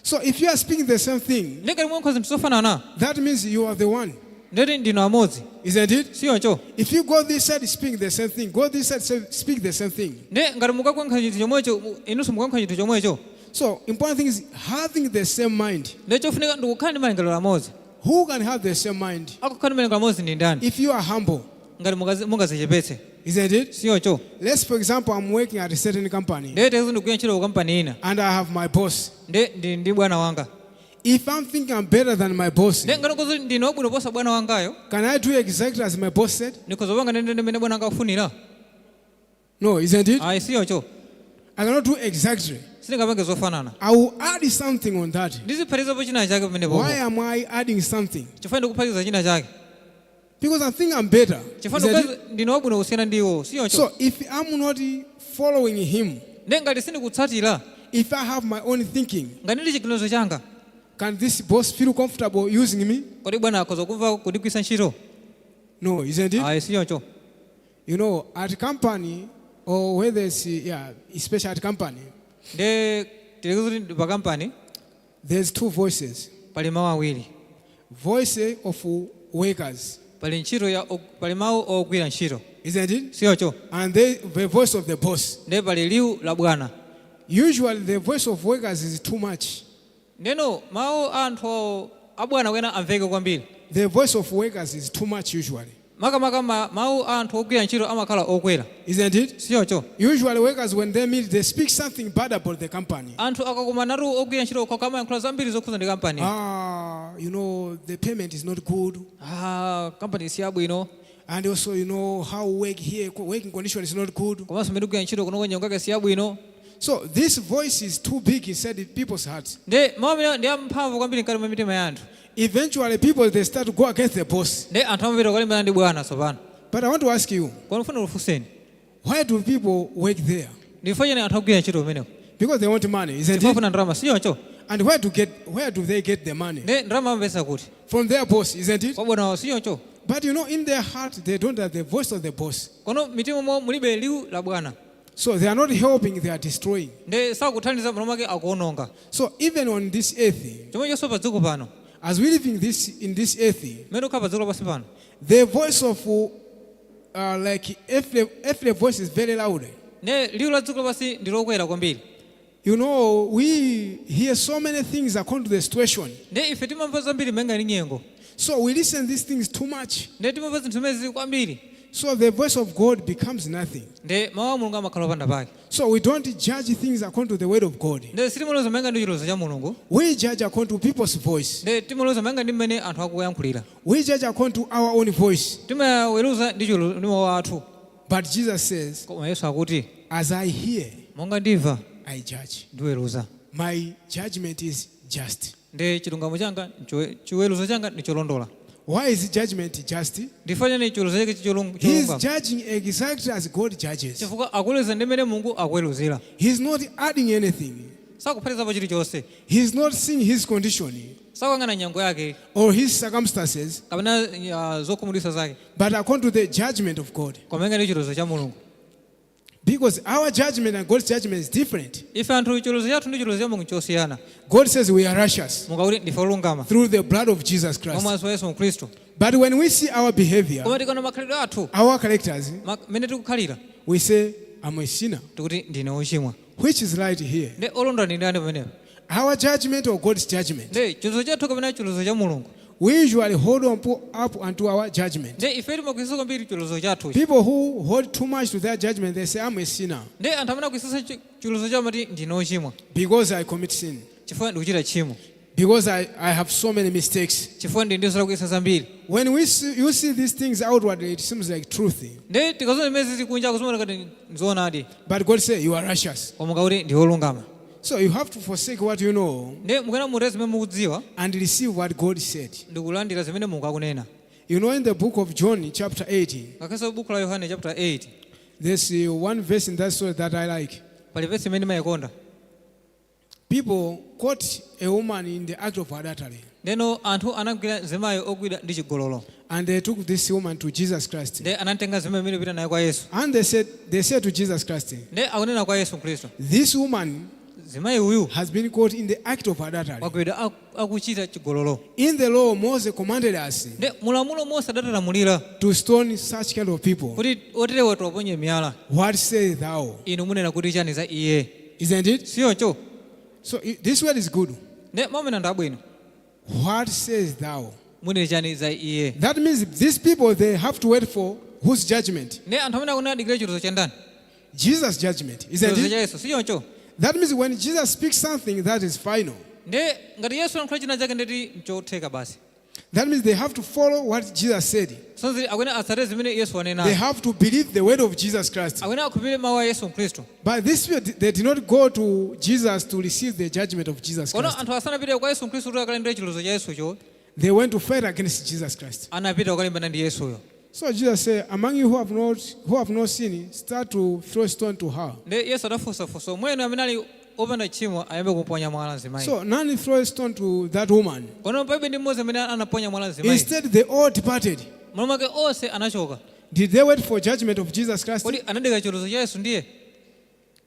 So if you are speaking the same thing, Ndi ngati muyankhula zinthu zofanana, that means you are the one. ndeti ndinu amodzi. Isn't it? Siyoncho? If you go this side, speak the same thing. Go this side, speak the same thing. Ndi ngati mukakuyankha chinthu chomwecho, inunso mukuyankha chinthu chomwecho. So important thing is having the same mind. Ndi chofunika ndikukhala ndi malingaliro amodzi. Who can have the same mind? Akukhala ndi malingaliro amodzi ndi ndani? If you are humble, Ngati mungazichepetse. Isn't it? Siyoncho? Let's, for example, I'm working at a certain company Ndiye tezo ndikugwira ntchito ku kampani ina, and I have my boss. ndi ndi ndi bwana wanga. If I'm thinking I'm better than my boss, Ndi ngati kuti ndine wabwino posa bwana wangayo, can I do exactly as my boss said? ndikhoza kupanga ndendende mmene bwana wanga akufunira? No, isn't it? Ayi, siyoncho. I cannot do exactly. Sindingapange zofanana. I will add something on that. Ndiziphatikizapo china chake pamenepopo. Why am I adding something? Chifukwa ndikuphatikiza china chake. Because I think I'm better. Chifukwa Isn't it? ndine wabwino kusiyana ndi iwo, siyoncho? So if I'm not following him, Ndi ngati sindikutsatira, if I have my own thinking, ngati ndi chiganizo changa, can this boss feel comfortable using me? Kodi bwana akhoza kumva kundigwiritsa ntchito? No, isn't it? Ayi, siyoncho. At company, or whether it's, yeah, especially at company, Ndi tilikuti pa kampani, there's two voices. Pali mawu awiri. Voice of workers, Pali ntchito ya pali mawu ogwira ntchito, isn't it? Siyoncho? And the voice of the boss. Ndi pali liwu la bwana. Usually the voice of workers is too much. Ndeno mawu a anthu abwana kwena amveke kwambiri. The voice of workers is too much usually. Makamaka mawu a anthu ogwira ntchito amakhala okwera. Isn't it? Siyoncho? Usually workers, when they meet, they speak something bad about the company. Anthu akakumanatu ogwira ntchito okhaokha amayankhula zambiri zokhuza ndi kampani. Ah, the payment is not good. Ah, kampani si yabwino. And also, how work here, working condition is not good. Komanso mmene tigwira ntchito kunoko nyengo yake si yabwino. So this voice is too big inside the people's hearts. Ndi mawu amene ndi amphamvu kwambiri mkati mwa mitima ya anthu. Eventually, people, they start to go against the boss. Ndi anthu amapita kukalimbana ndi bwana tsopano. But I want to ask you, Koma ndifuna ndikufunseni, why do people work there? Ndifukwa chani anthu akugwira ntchito kumeneko? Because they want money, isn't Chifukwa it? afuna ndalama, siyoncho? And where do they get the money? Ndi ndalama amapeza kuti? From their boss, isn't it? Kwa bwana wawo, siyoncho? But in their heart, they don't have the voice of the boss. Kono mitima mwawo mulibe liwu la bwana. So they are not helping, they are destroying. Ndi sakuthandiza, m'malo mwake akuononga. So even on this earth, Chomwechonso pa dziko pano, as we live in this earth, mmene tikukhala pa dziko lapansi pano, the voice of like earthly voice is very loud. Ndi liwu la dziko lapansi ndi lokwera kwambiri. We hear so many things according to the situation. Ndi ife timamva zambiri malinga ndi nyengo. So we listen these things too much. Ndi timamva zinthu zimenezi kwambiri. So the voice of God becomes nothing. Ndi mawu a Mulungu amakhala opanda pake. So we don't judge things according to the word of God. Ndi sitimaweruza malinga ndi chiweruzo cha Mulungu. We judge according to people's voice. Ndi timaweruza malinga ndi mmene anthu akuyankhulira. We judge according to our own voice. Timaweruza ndi ndi mawu athu. But Jesus says, Koma Yesu akuti, as I hear, monga ndimva, I judge. ndiweruza. My judgment is just. Ndi chilungamo changa chiweruzo changa ndi cholondola. Why is judgment just? Ndifukwa chani chiweruzo chake He is cholungama? judging exactly as God judges. Chifukwa akuweruza ndi mmene Mulungu akuweruzira. He is not adding anything. Sakuphatikizapo chilichonse. He is not seeing his condition Sakuyang'ana nyengo yake or his circumstances, kapena zokhumudwitsa zake, but according to the judgment of God. koma ndi chiweruzo cha Mulungu. Because our judgment and God's judgment is different. Ife anthu chiweruzo chathu ndi chiweruzo cha Mulungu chosiyana. God says we are righteous Mulungu akuti ndife olungama through the blood of Jesus mwa Christ. mwazi wa Yesu Khristu. But when we see our behavior, Koma tikaona makhalidwe athu, our characters, mmene tikukhalira, we say, I'm a sinner. Tikuti ndine wochimwa. Which is right here? Ndi olondola ndi ndani pamenepo? Our judgment or God's judgment? Ndi chiweruzo chathu kapena chiweruzo cha Mulungu? We usually hold on up unto our judgment. Ndi ife timagwiritsa kwambiri chiweruzo chathu. People who hold too much to their judgment, they say, I'm a sinner Ndi anthu amene akugwiritsa chiweruzo chawo amati ndine wochimwa because I commit sin, chifukwa ndikuchita tchimo, because I have so many mistakes. Chifukwa ndi ndi zolakwitsa zambiri. When you see these things outwardly, it seems like truth. Ndi tikaziona zimene zili kunja kuzimaoneka ngati nzoonadi. But God says, you are righteous. Koma kakuti ndi olungama. So you have to forsake what you know Ndi mukuyenera mutaye zimene mukudziwa and receive what God said. Ndikulandira zimene Mulungu akunena. In the book of John, chapter 8, Ngakhalenso buku la Yohane chapter 8, there's one verse in that story that I like. Pali vesi imene ndimayikonda. People caught a woman in the act of adultery. Ndeno anthu anagwira mzimayi ogwidwa ndi chigololo. And they took this woman to Jesus Christ. Nde anatenga mzimayi amene kupita naye kwa Yesu. And they said to Jesus Christ, Nde akunena kwa Yesu Khristu, "This woman mzimayi uyu has been caught in the act of adultery. Wagwidwa akuchita chigololo. In the law, Moses commanded us Nde mulamulo Mose adatilamulira to stone such kind of people. Kuti oterewa tiwaponye miyala. What say thou?" Inu munena kuti chani za iye? Isn't it? Siyoncho? So this word is good. Nde mawu amene ndi abwino. What says thou? Munena chani za iye? That means these people, they have to wait for whose judgment? Nde anthu amene akunena adikire chiweruzo cha ndani? Jesus' judgment. Isn't Chiweruzo it? Cha Yesu, siyoncho? That means when Jesus speaks something, that is final. Nde ngati Yesu alankhula china chake ndeti nchotheka basi. That means they have to follow what Jesus said. Sonzi akuyenera atsate zimene Yesu They wanena. have to believe the word of Jesus Christ. Akuyenera akhulupirire mawu a Yesu Khristu. But this people, they did not go to Jesus to receive the judgment of Jesus Kono Christ. anthu asanapite kwa Yesu Khristu kuti akalandire chiweruzo cha Yesucho, They went to fight against Jesus Christ. Anapita kukalimbana ndi Yesuyo. So Jesus said, "Among you who have not sinned, start to throw stone to her." Nde Yesu adafunsafunsa mwenu amene ali opanda tchimo ayambe kuponya mwala mzimayi. So none throw a stone to that woman. Kono palibe ndi mmodzi amene anaponya mwala mzimayi. Instead, they all departed. M'malo mwake onse anachoka. Did they wait for judgment of Jesus Christ? Kodi anadikira chiweruzo cha Yesu ndiye?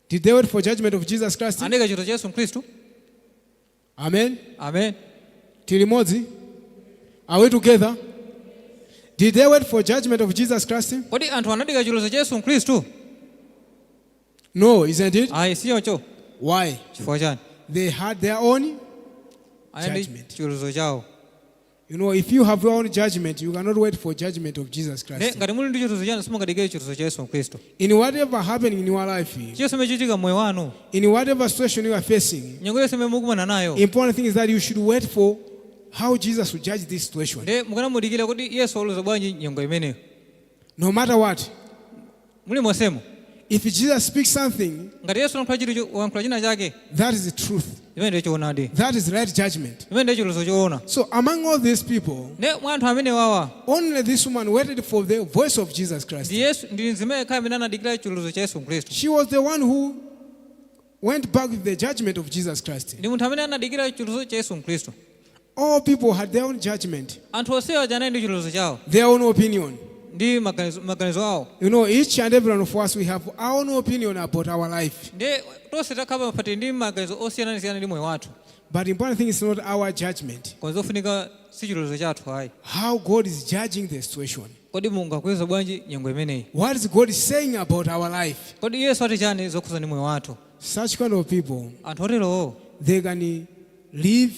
Did they wait for judgment of Jesus Christ? Anadikira chiweruzo cha Yesu Khristu? Amen. Amen. Tili limodzi? Are we together? Did they wait for judgment of Jesus Christ? Kodi anthu anadikira chiweruzo cha Yesu Khristu? No, isn't it? Ayi, sichoncho. Why? Chifukwa chani? They had their own Anali ndi judgment. Chiweruzo chawo. If you have your own judgment, you cannot wait for judgment of Jesus Nde Christ. Ngati muli ndi chiweruzo chanu simungadikire chiweruzo cha Yesu Khristu. In whatever happening in your life, Chiyonse chimene chichitika mmoyo wanu, in whatever situation you are facing, nyengo yonse imene mukumana nayo, important thing is that you should wait for how Jesus will judge this situation. Nde mukanamudikira kuti Yesu aweruza bwanji nyengo imeneyo. No matter what, Muli monsemo, if Jesus speaks something, ngati Yesu walankhula chinthu walankhula china chake, that is the truth. Imene ndiyo choonadi. That is right judgment. Imene ndiyo chiweruzo choona. So among all these people, Nde mwa anthu amene wawa, only this woman waited for the voice of Jesus Christ. Ndi Yesu ndi mzimayi yekha amene anadikira chiweruzo cha Yesu Khristu. She was the one who went back with the judgment of Jesus Christ. Ndi munthu amene anadikira chiweruzo cha Yesu Khristu. All people had their own judgment, Anthu onsewa aja anali ndi chiweruzo chawo their own opinion. Ndi maganizo awo. Each and every one of us, we have our own opinion about our life. Ndi tonse takhala pafati ndi maganizo osiyanasiyana ndi moyo wathu. But the important thing is not our judgment, Koma zofunika si chiweruzo chathu ayi. How God is judging the situation. Kodi Mulungu akuweruza bwanji nyengo imeneyi? What is God saying about our life? Kodi Yesu ati chani zokhuza ndi moyo wathu? Such kind of people, Anthu oterowo, they can live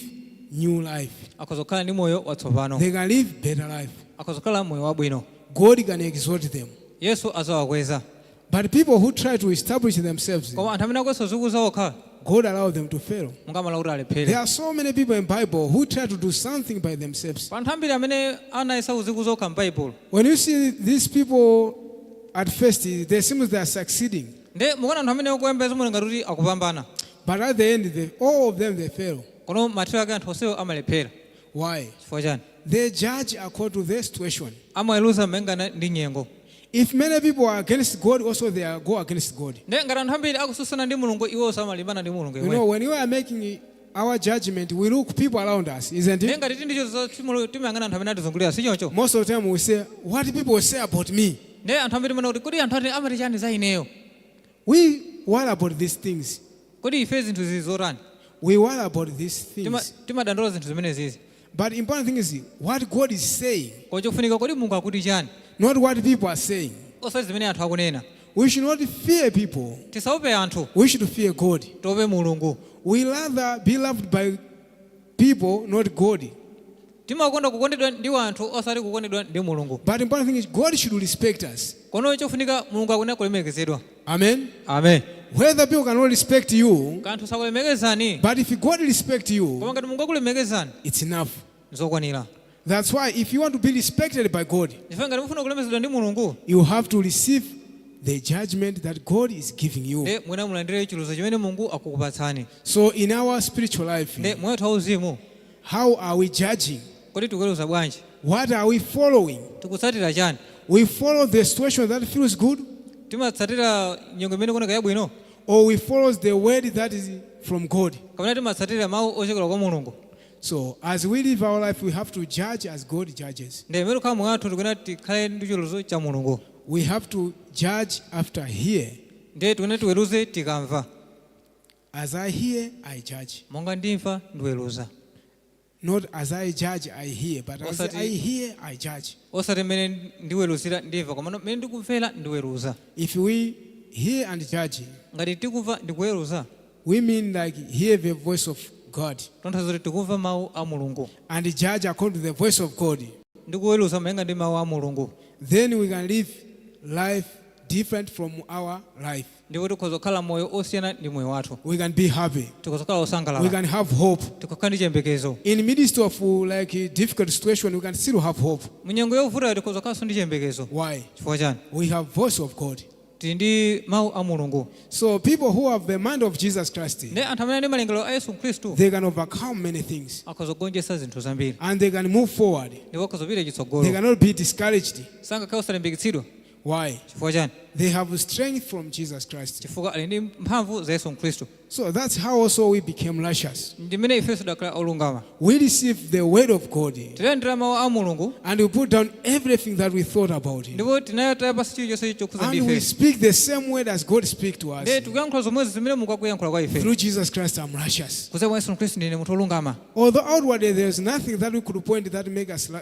new life. Akhoza kukhala ndi moyo watsopano. They can live better life. Akhoza kukhala moyo wabwino. God can exalt them. Yesu azawakweza. But people who try to establish themselves, Koma anthu amene akuyesa kudzikuza okha, God allow them to fail. Mulungu amalola kuti alephere. There are so many people in Bible who try to do something by themselves. Pa anthu ambiri amene anayesa kudzikuza okha m'Baibulo. When you see these people at first, they seem they are succeeding. Nde mukuona anthu amene akuyembekeza muona ngati kuti akupambana. But at the end, all of them, they fail. Kono mathero ake anthu onsewo amalephera. Why? Chifukwa chani? They judge according to their situation. Amaweruza malingana ndi nyengo. If many people are against God, also they are go against God. Nde ngati anthu ambiri akutsutsana ndi Mulungu iwonso amalimbana ndi Mulungu You yemweyo. know, when we are making our judgment, we look people around us, isn't Nde it? ngati tindi choti timayang'ana anthu amene atizungulira sichoncho? Most of the time we say, "What people say about me?" Nde anthu ambiri timanena kuti kodi anthu ati amati chani za ineyo? We worry about these things. Kodi ife zinthu zizi zotani? We worry about these things. Timadandaula zinthu zimene zizi. But important thing is what God is saying, Koma chofunika kodi Mulungu akuti chani? Not what people are saying. Osati zimene anthu akunena. We should not fear people. Tisaope anthu. We should fear God. Tiope Mulungu. We rather be loved by people, not God. Timakonda kukondedwa ndi anthu osati kukondedwa ndi Mulungu. But important thing is God should respect us. Kono chofunika Mulungu akuyenera kulemekezedwa. Amen. Amen. Whether people cannot respect you, Kanthu sakulemekezani, but if God respect you, koma ngati Mulungu akulemekezani, it's enough. Nzokwanira. That's why if you want to be respected by God, Chifukwa ngati mufuna kulemekezedwa ndi Mulungu, you have to receive the judgment that God is giving you. Nde mwina mulandire chiweruzo chimene Mulungu akukupatsani. So in our spiritual life, Nde moyo wathu wauzimu, how are we judging? Kodi tikuweruza bwanji? What are we following? Tikutsatira chani? We follow the situation that feels good, Timatsatira nyengo imene ikuoneka yabwino, Or we follow the word that is from God? Kapena timatsatira mawu ochokera kwa Mulungu? So as we live our life, we have to judge as God judges. Ndi mmene tikukhala moyo wathu, tikuyenera tikhale ndi chiweruzo cha Mulungu. We have to judge after hear. Ndiye tikuyenera tiweruze tikamva. As I hear, I judge. Monga ndimva, ndiweruza. Not as I judge, I hear, but as Osati- I hear, I judge. Osati mmene ndiweruzira ndimva, koma mmene ndikumvera ndiweruza. If we hear and judge, Ngati tikumva ndikuweruza, we mean like hear the voice of God tanthauza kuti tikumva mawu a Mulungu and judge according to the voice of God. Ndikuweruza malinga ndi mawu a Mulungu. Then we can live life different from our life. Ndipo tikhoza kukhala moyo osiyana ndi moyo wathu. We can be happy. Tikhoza kukhala We osangalala. can have hope. Tikhoza ndi chiyembekezo. In midst of like a difficult situation, we can still have hope. Munyengo yovuta tikhoza kukhalanso ndi chiyembekezo. Why? Chifukwa chani? We have voice of God. Tili ndi mawu a Mulungu. So people who have the mind of Jesus Christ, Ndi anthu amene ali ndi malingaliro a Yesu Khristu they can overcome many things akhoza kugonjetsa zinthu zambiri and they can move forward. ndipo akhoza kupita They chitsogolo. cannot be discouraged. Sangakhale osalimbikitsidwa. Why? Chifukwa chani? They have strength from Jesus Christ. Chifukwa ali ndi mphamvu za Yesu Khristu. So that's how also we became righteous. Ndi mmene ifenso tidakhala olungama. We received the word of God Tilandira mawu a Mulungu and we put down everything that we thought about it. ndipo tinayataya pasi chilichonse chokhudza And ndi we ife. speak the same word as God speaks to us. Ndiye tikuyankhula zomwezo zimene Mulungu akuyankhula kwa ife. Through Jesus Christ, I'm righteous. Kudzera mwa Yesu Khristu ndine munthu wolungama. Although outwardly there is nothing that we could point that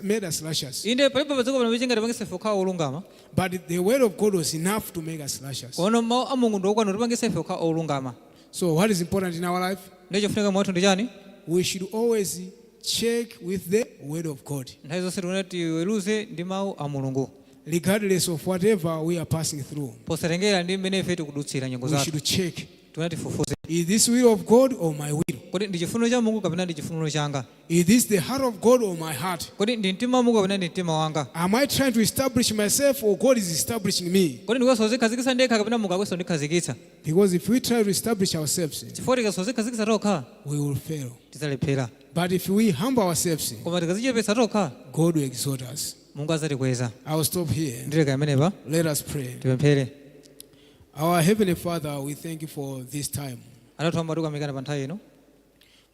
made us righteous, Inde palibe padziko pano chingatipangitse ife kukhala olungama, but the word of God was enough to make us righteous. koma mawu a Mulungu ndi okwana kutipangitsa ife kukhala olungama. So what is important in our life? Ndiye chofunika mwathu ndi chani? We should always check with the word of God, Nthawi zonse tikuyenera tiweruze ndi mawu a Mulungu, regardless of whatever we are passing through. Posatengera ndi mmene ife tikudutsira nyengo We zathu. should check. Tikuyenera tifufuze. Is this will of God or my will? Kodi ndi chifuniro cha Mulungu kapena ndi chifuniro changa? Is this the heart of God or my heart? Kodi ndi mtima wa Mulungu kapena ndi mtima wanga? Am I trying to establish myself or God is establishing me? Kodi ndikuyesa kudzikhazikitsa ndekha kapena Mulungu akuyesa kundikhazikitsa? Because if we try to establish ourselves, Chifukwa tikayesa kudzikhazikitsa tokha, we will fail. Tidzalephera. But if we humble ourselves, Koma tikadzichepetsa tokha, God will exalt us. Mulungu adzatikweza. I will stop here. Ndileka pamenepa. Let us pray. Tipemphere. Our Heavenly Father, we thank you for this time. Atate athu, tikuyamikani pa nthawi ino.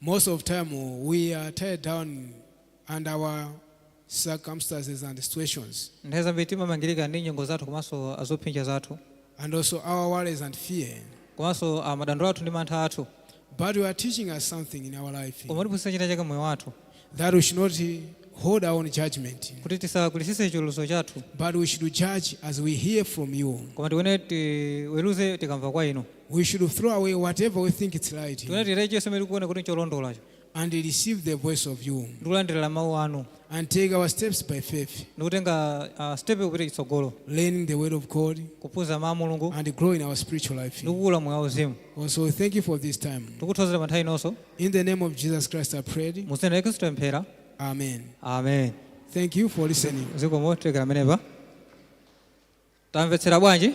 Most of time we are tied down and our circumstances and situations, Nthawi zambiri timamangirika ndi nyengo zathu komanso zopsinja zathu, and also our worries and fear. Komanso ah, madandaulo athu ndi mantha athu. But you are teaching us something in our life Koma mutiphunzitsa china chake moyo wathu, that we should not hold our own judgment, kuti tisagwiritsitse chiweruzo chathu, but we should judge as we hear from you. Koma tikuyenera tiweruze tikamva kwa inu. We should throw away whatever we think it's right Tikuyenera titaye chilichonse chimene tikuona kuti ncholondolacho and receive the voice of you ndikulandira mawu anu and take our steps by faith, ndikutenga step kupita chitsogolo, learning the word of God kuphunzira mawu a Mulungu and grow in our spiritual life. ndikukula moyo wauzimu. Also, thank you for this time. Tikuthokozera pa nthawi inonso. In the name of Jesus Christ, I prayed. Mu dzina la Khristu tapemphera. Amen. Amen. Thank you for listening. Zikomo, tilekera pamenepa. Tamvetsera bwanji?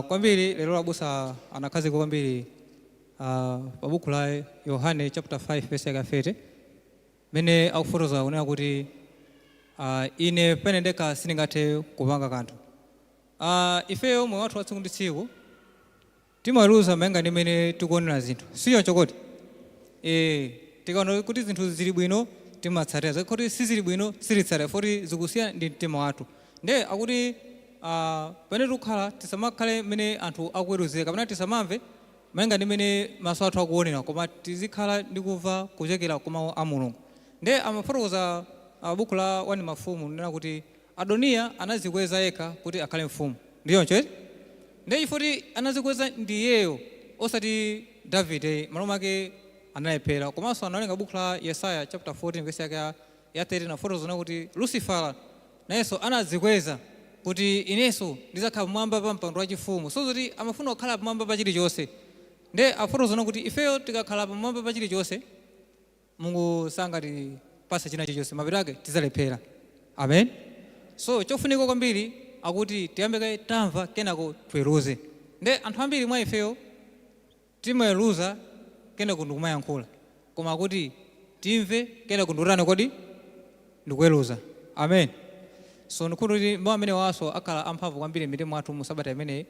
Kwambiri lero abusa anakhazika kwambiri pa buku la Yohane chapter 5 verse yake 30, mene akufotokoza kunena kuti ine pene ndekha sindingathe kupanga kanthu. Ifeyo moyo wathu wa tsiku ndi tsiku timaweruza malinga ndi mmene tikuonera zinthu, sichoncho kodi? Tikaona kuti zinthu zili bwino timatsatira, zikakhala sizili bwino sititsatira poti zikusiyana ndi mtima wathu. Nde akuti pamene tikukhala tisamakhale mmene anthu akuweruzira kapena tisamamve malinga ndi mmene maso athu akuonera, koma tizikhala ndi kumva kuchokera ku mawu a Mulungu. Nde amafotokoza buku la 1 Mafumu nena kuti Adoniya anazikweza yekha kuti akhale mfumu, ndichoncho eti? Ndiye chifukwa anazikweza ndiyeyo osati Davide, malo mwake analephera. Komanso anawerenga buku la Yesaya chapter 14 verse yake ya 13, nafotokoza kuti Lucifera nayenso anadzikweza kuti inenso ndidzakhala pamwamba pa mpando wachifumu, so zoti amafuna kukhala pamwamba pa chilichonse. Ndiye afotokoza kuti ifeyo tikakhala pamwamba pa chilichonse, Mulungu sangatipase china chilichonse, mapeto ake tidzalephera. Amen. So chofunika kwambiri akuti tiyambe kaye tamva, kenako tiweruze. Nde anthu ambiri mwa ifeyo timaweruza kenako ndikumayankhula, koma akuti timve kenako ndikutani kodi? Ndikuweruza. Amen. So ndikuti kuti mawu amene waso akhala amphamvu kwambiri m'mitima mwathu mu sabata imeneyi.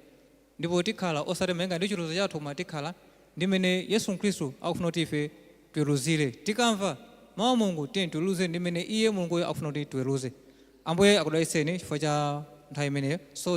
Ndipo tikhala osati malinga ndi chiweruzo chathu, koma tikhala ndi mmene Yesu Khristu akufuna kuti ife tiweruzire. Tikamva mawu a Mulungu, tiye tiweruze ndi mmene iye Mulunguyo akufuna kuti tiweruze. Ambuye akudalitseni chifukwa cha nthawi imeneyo. So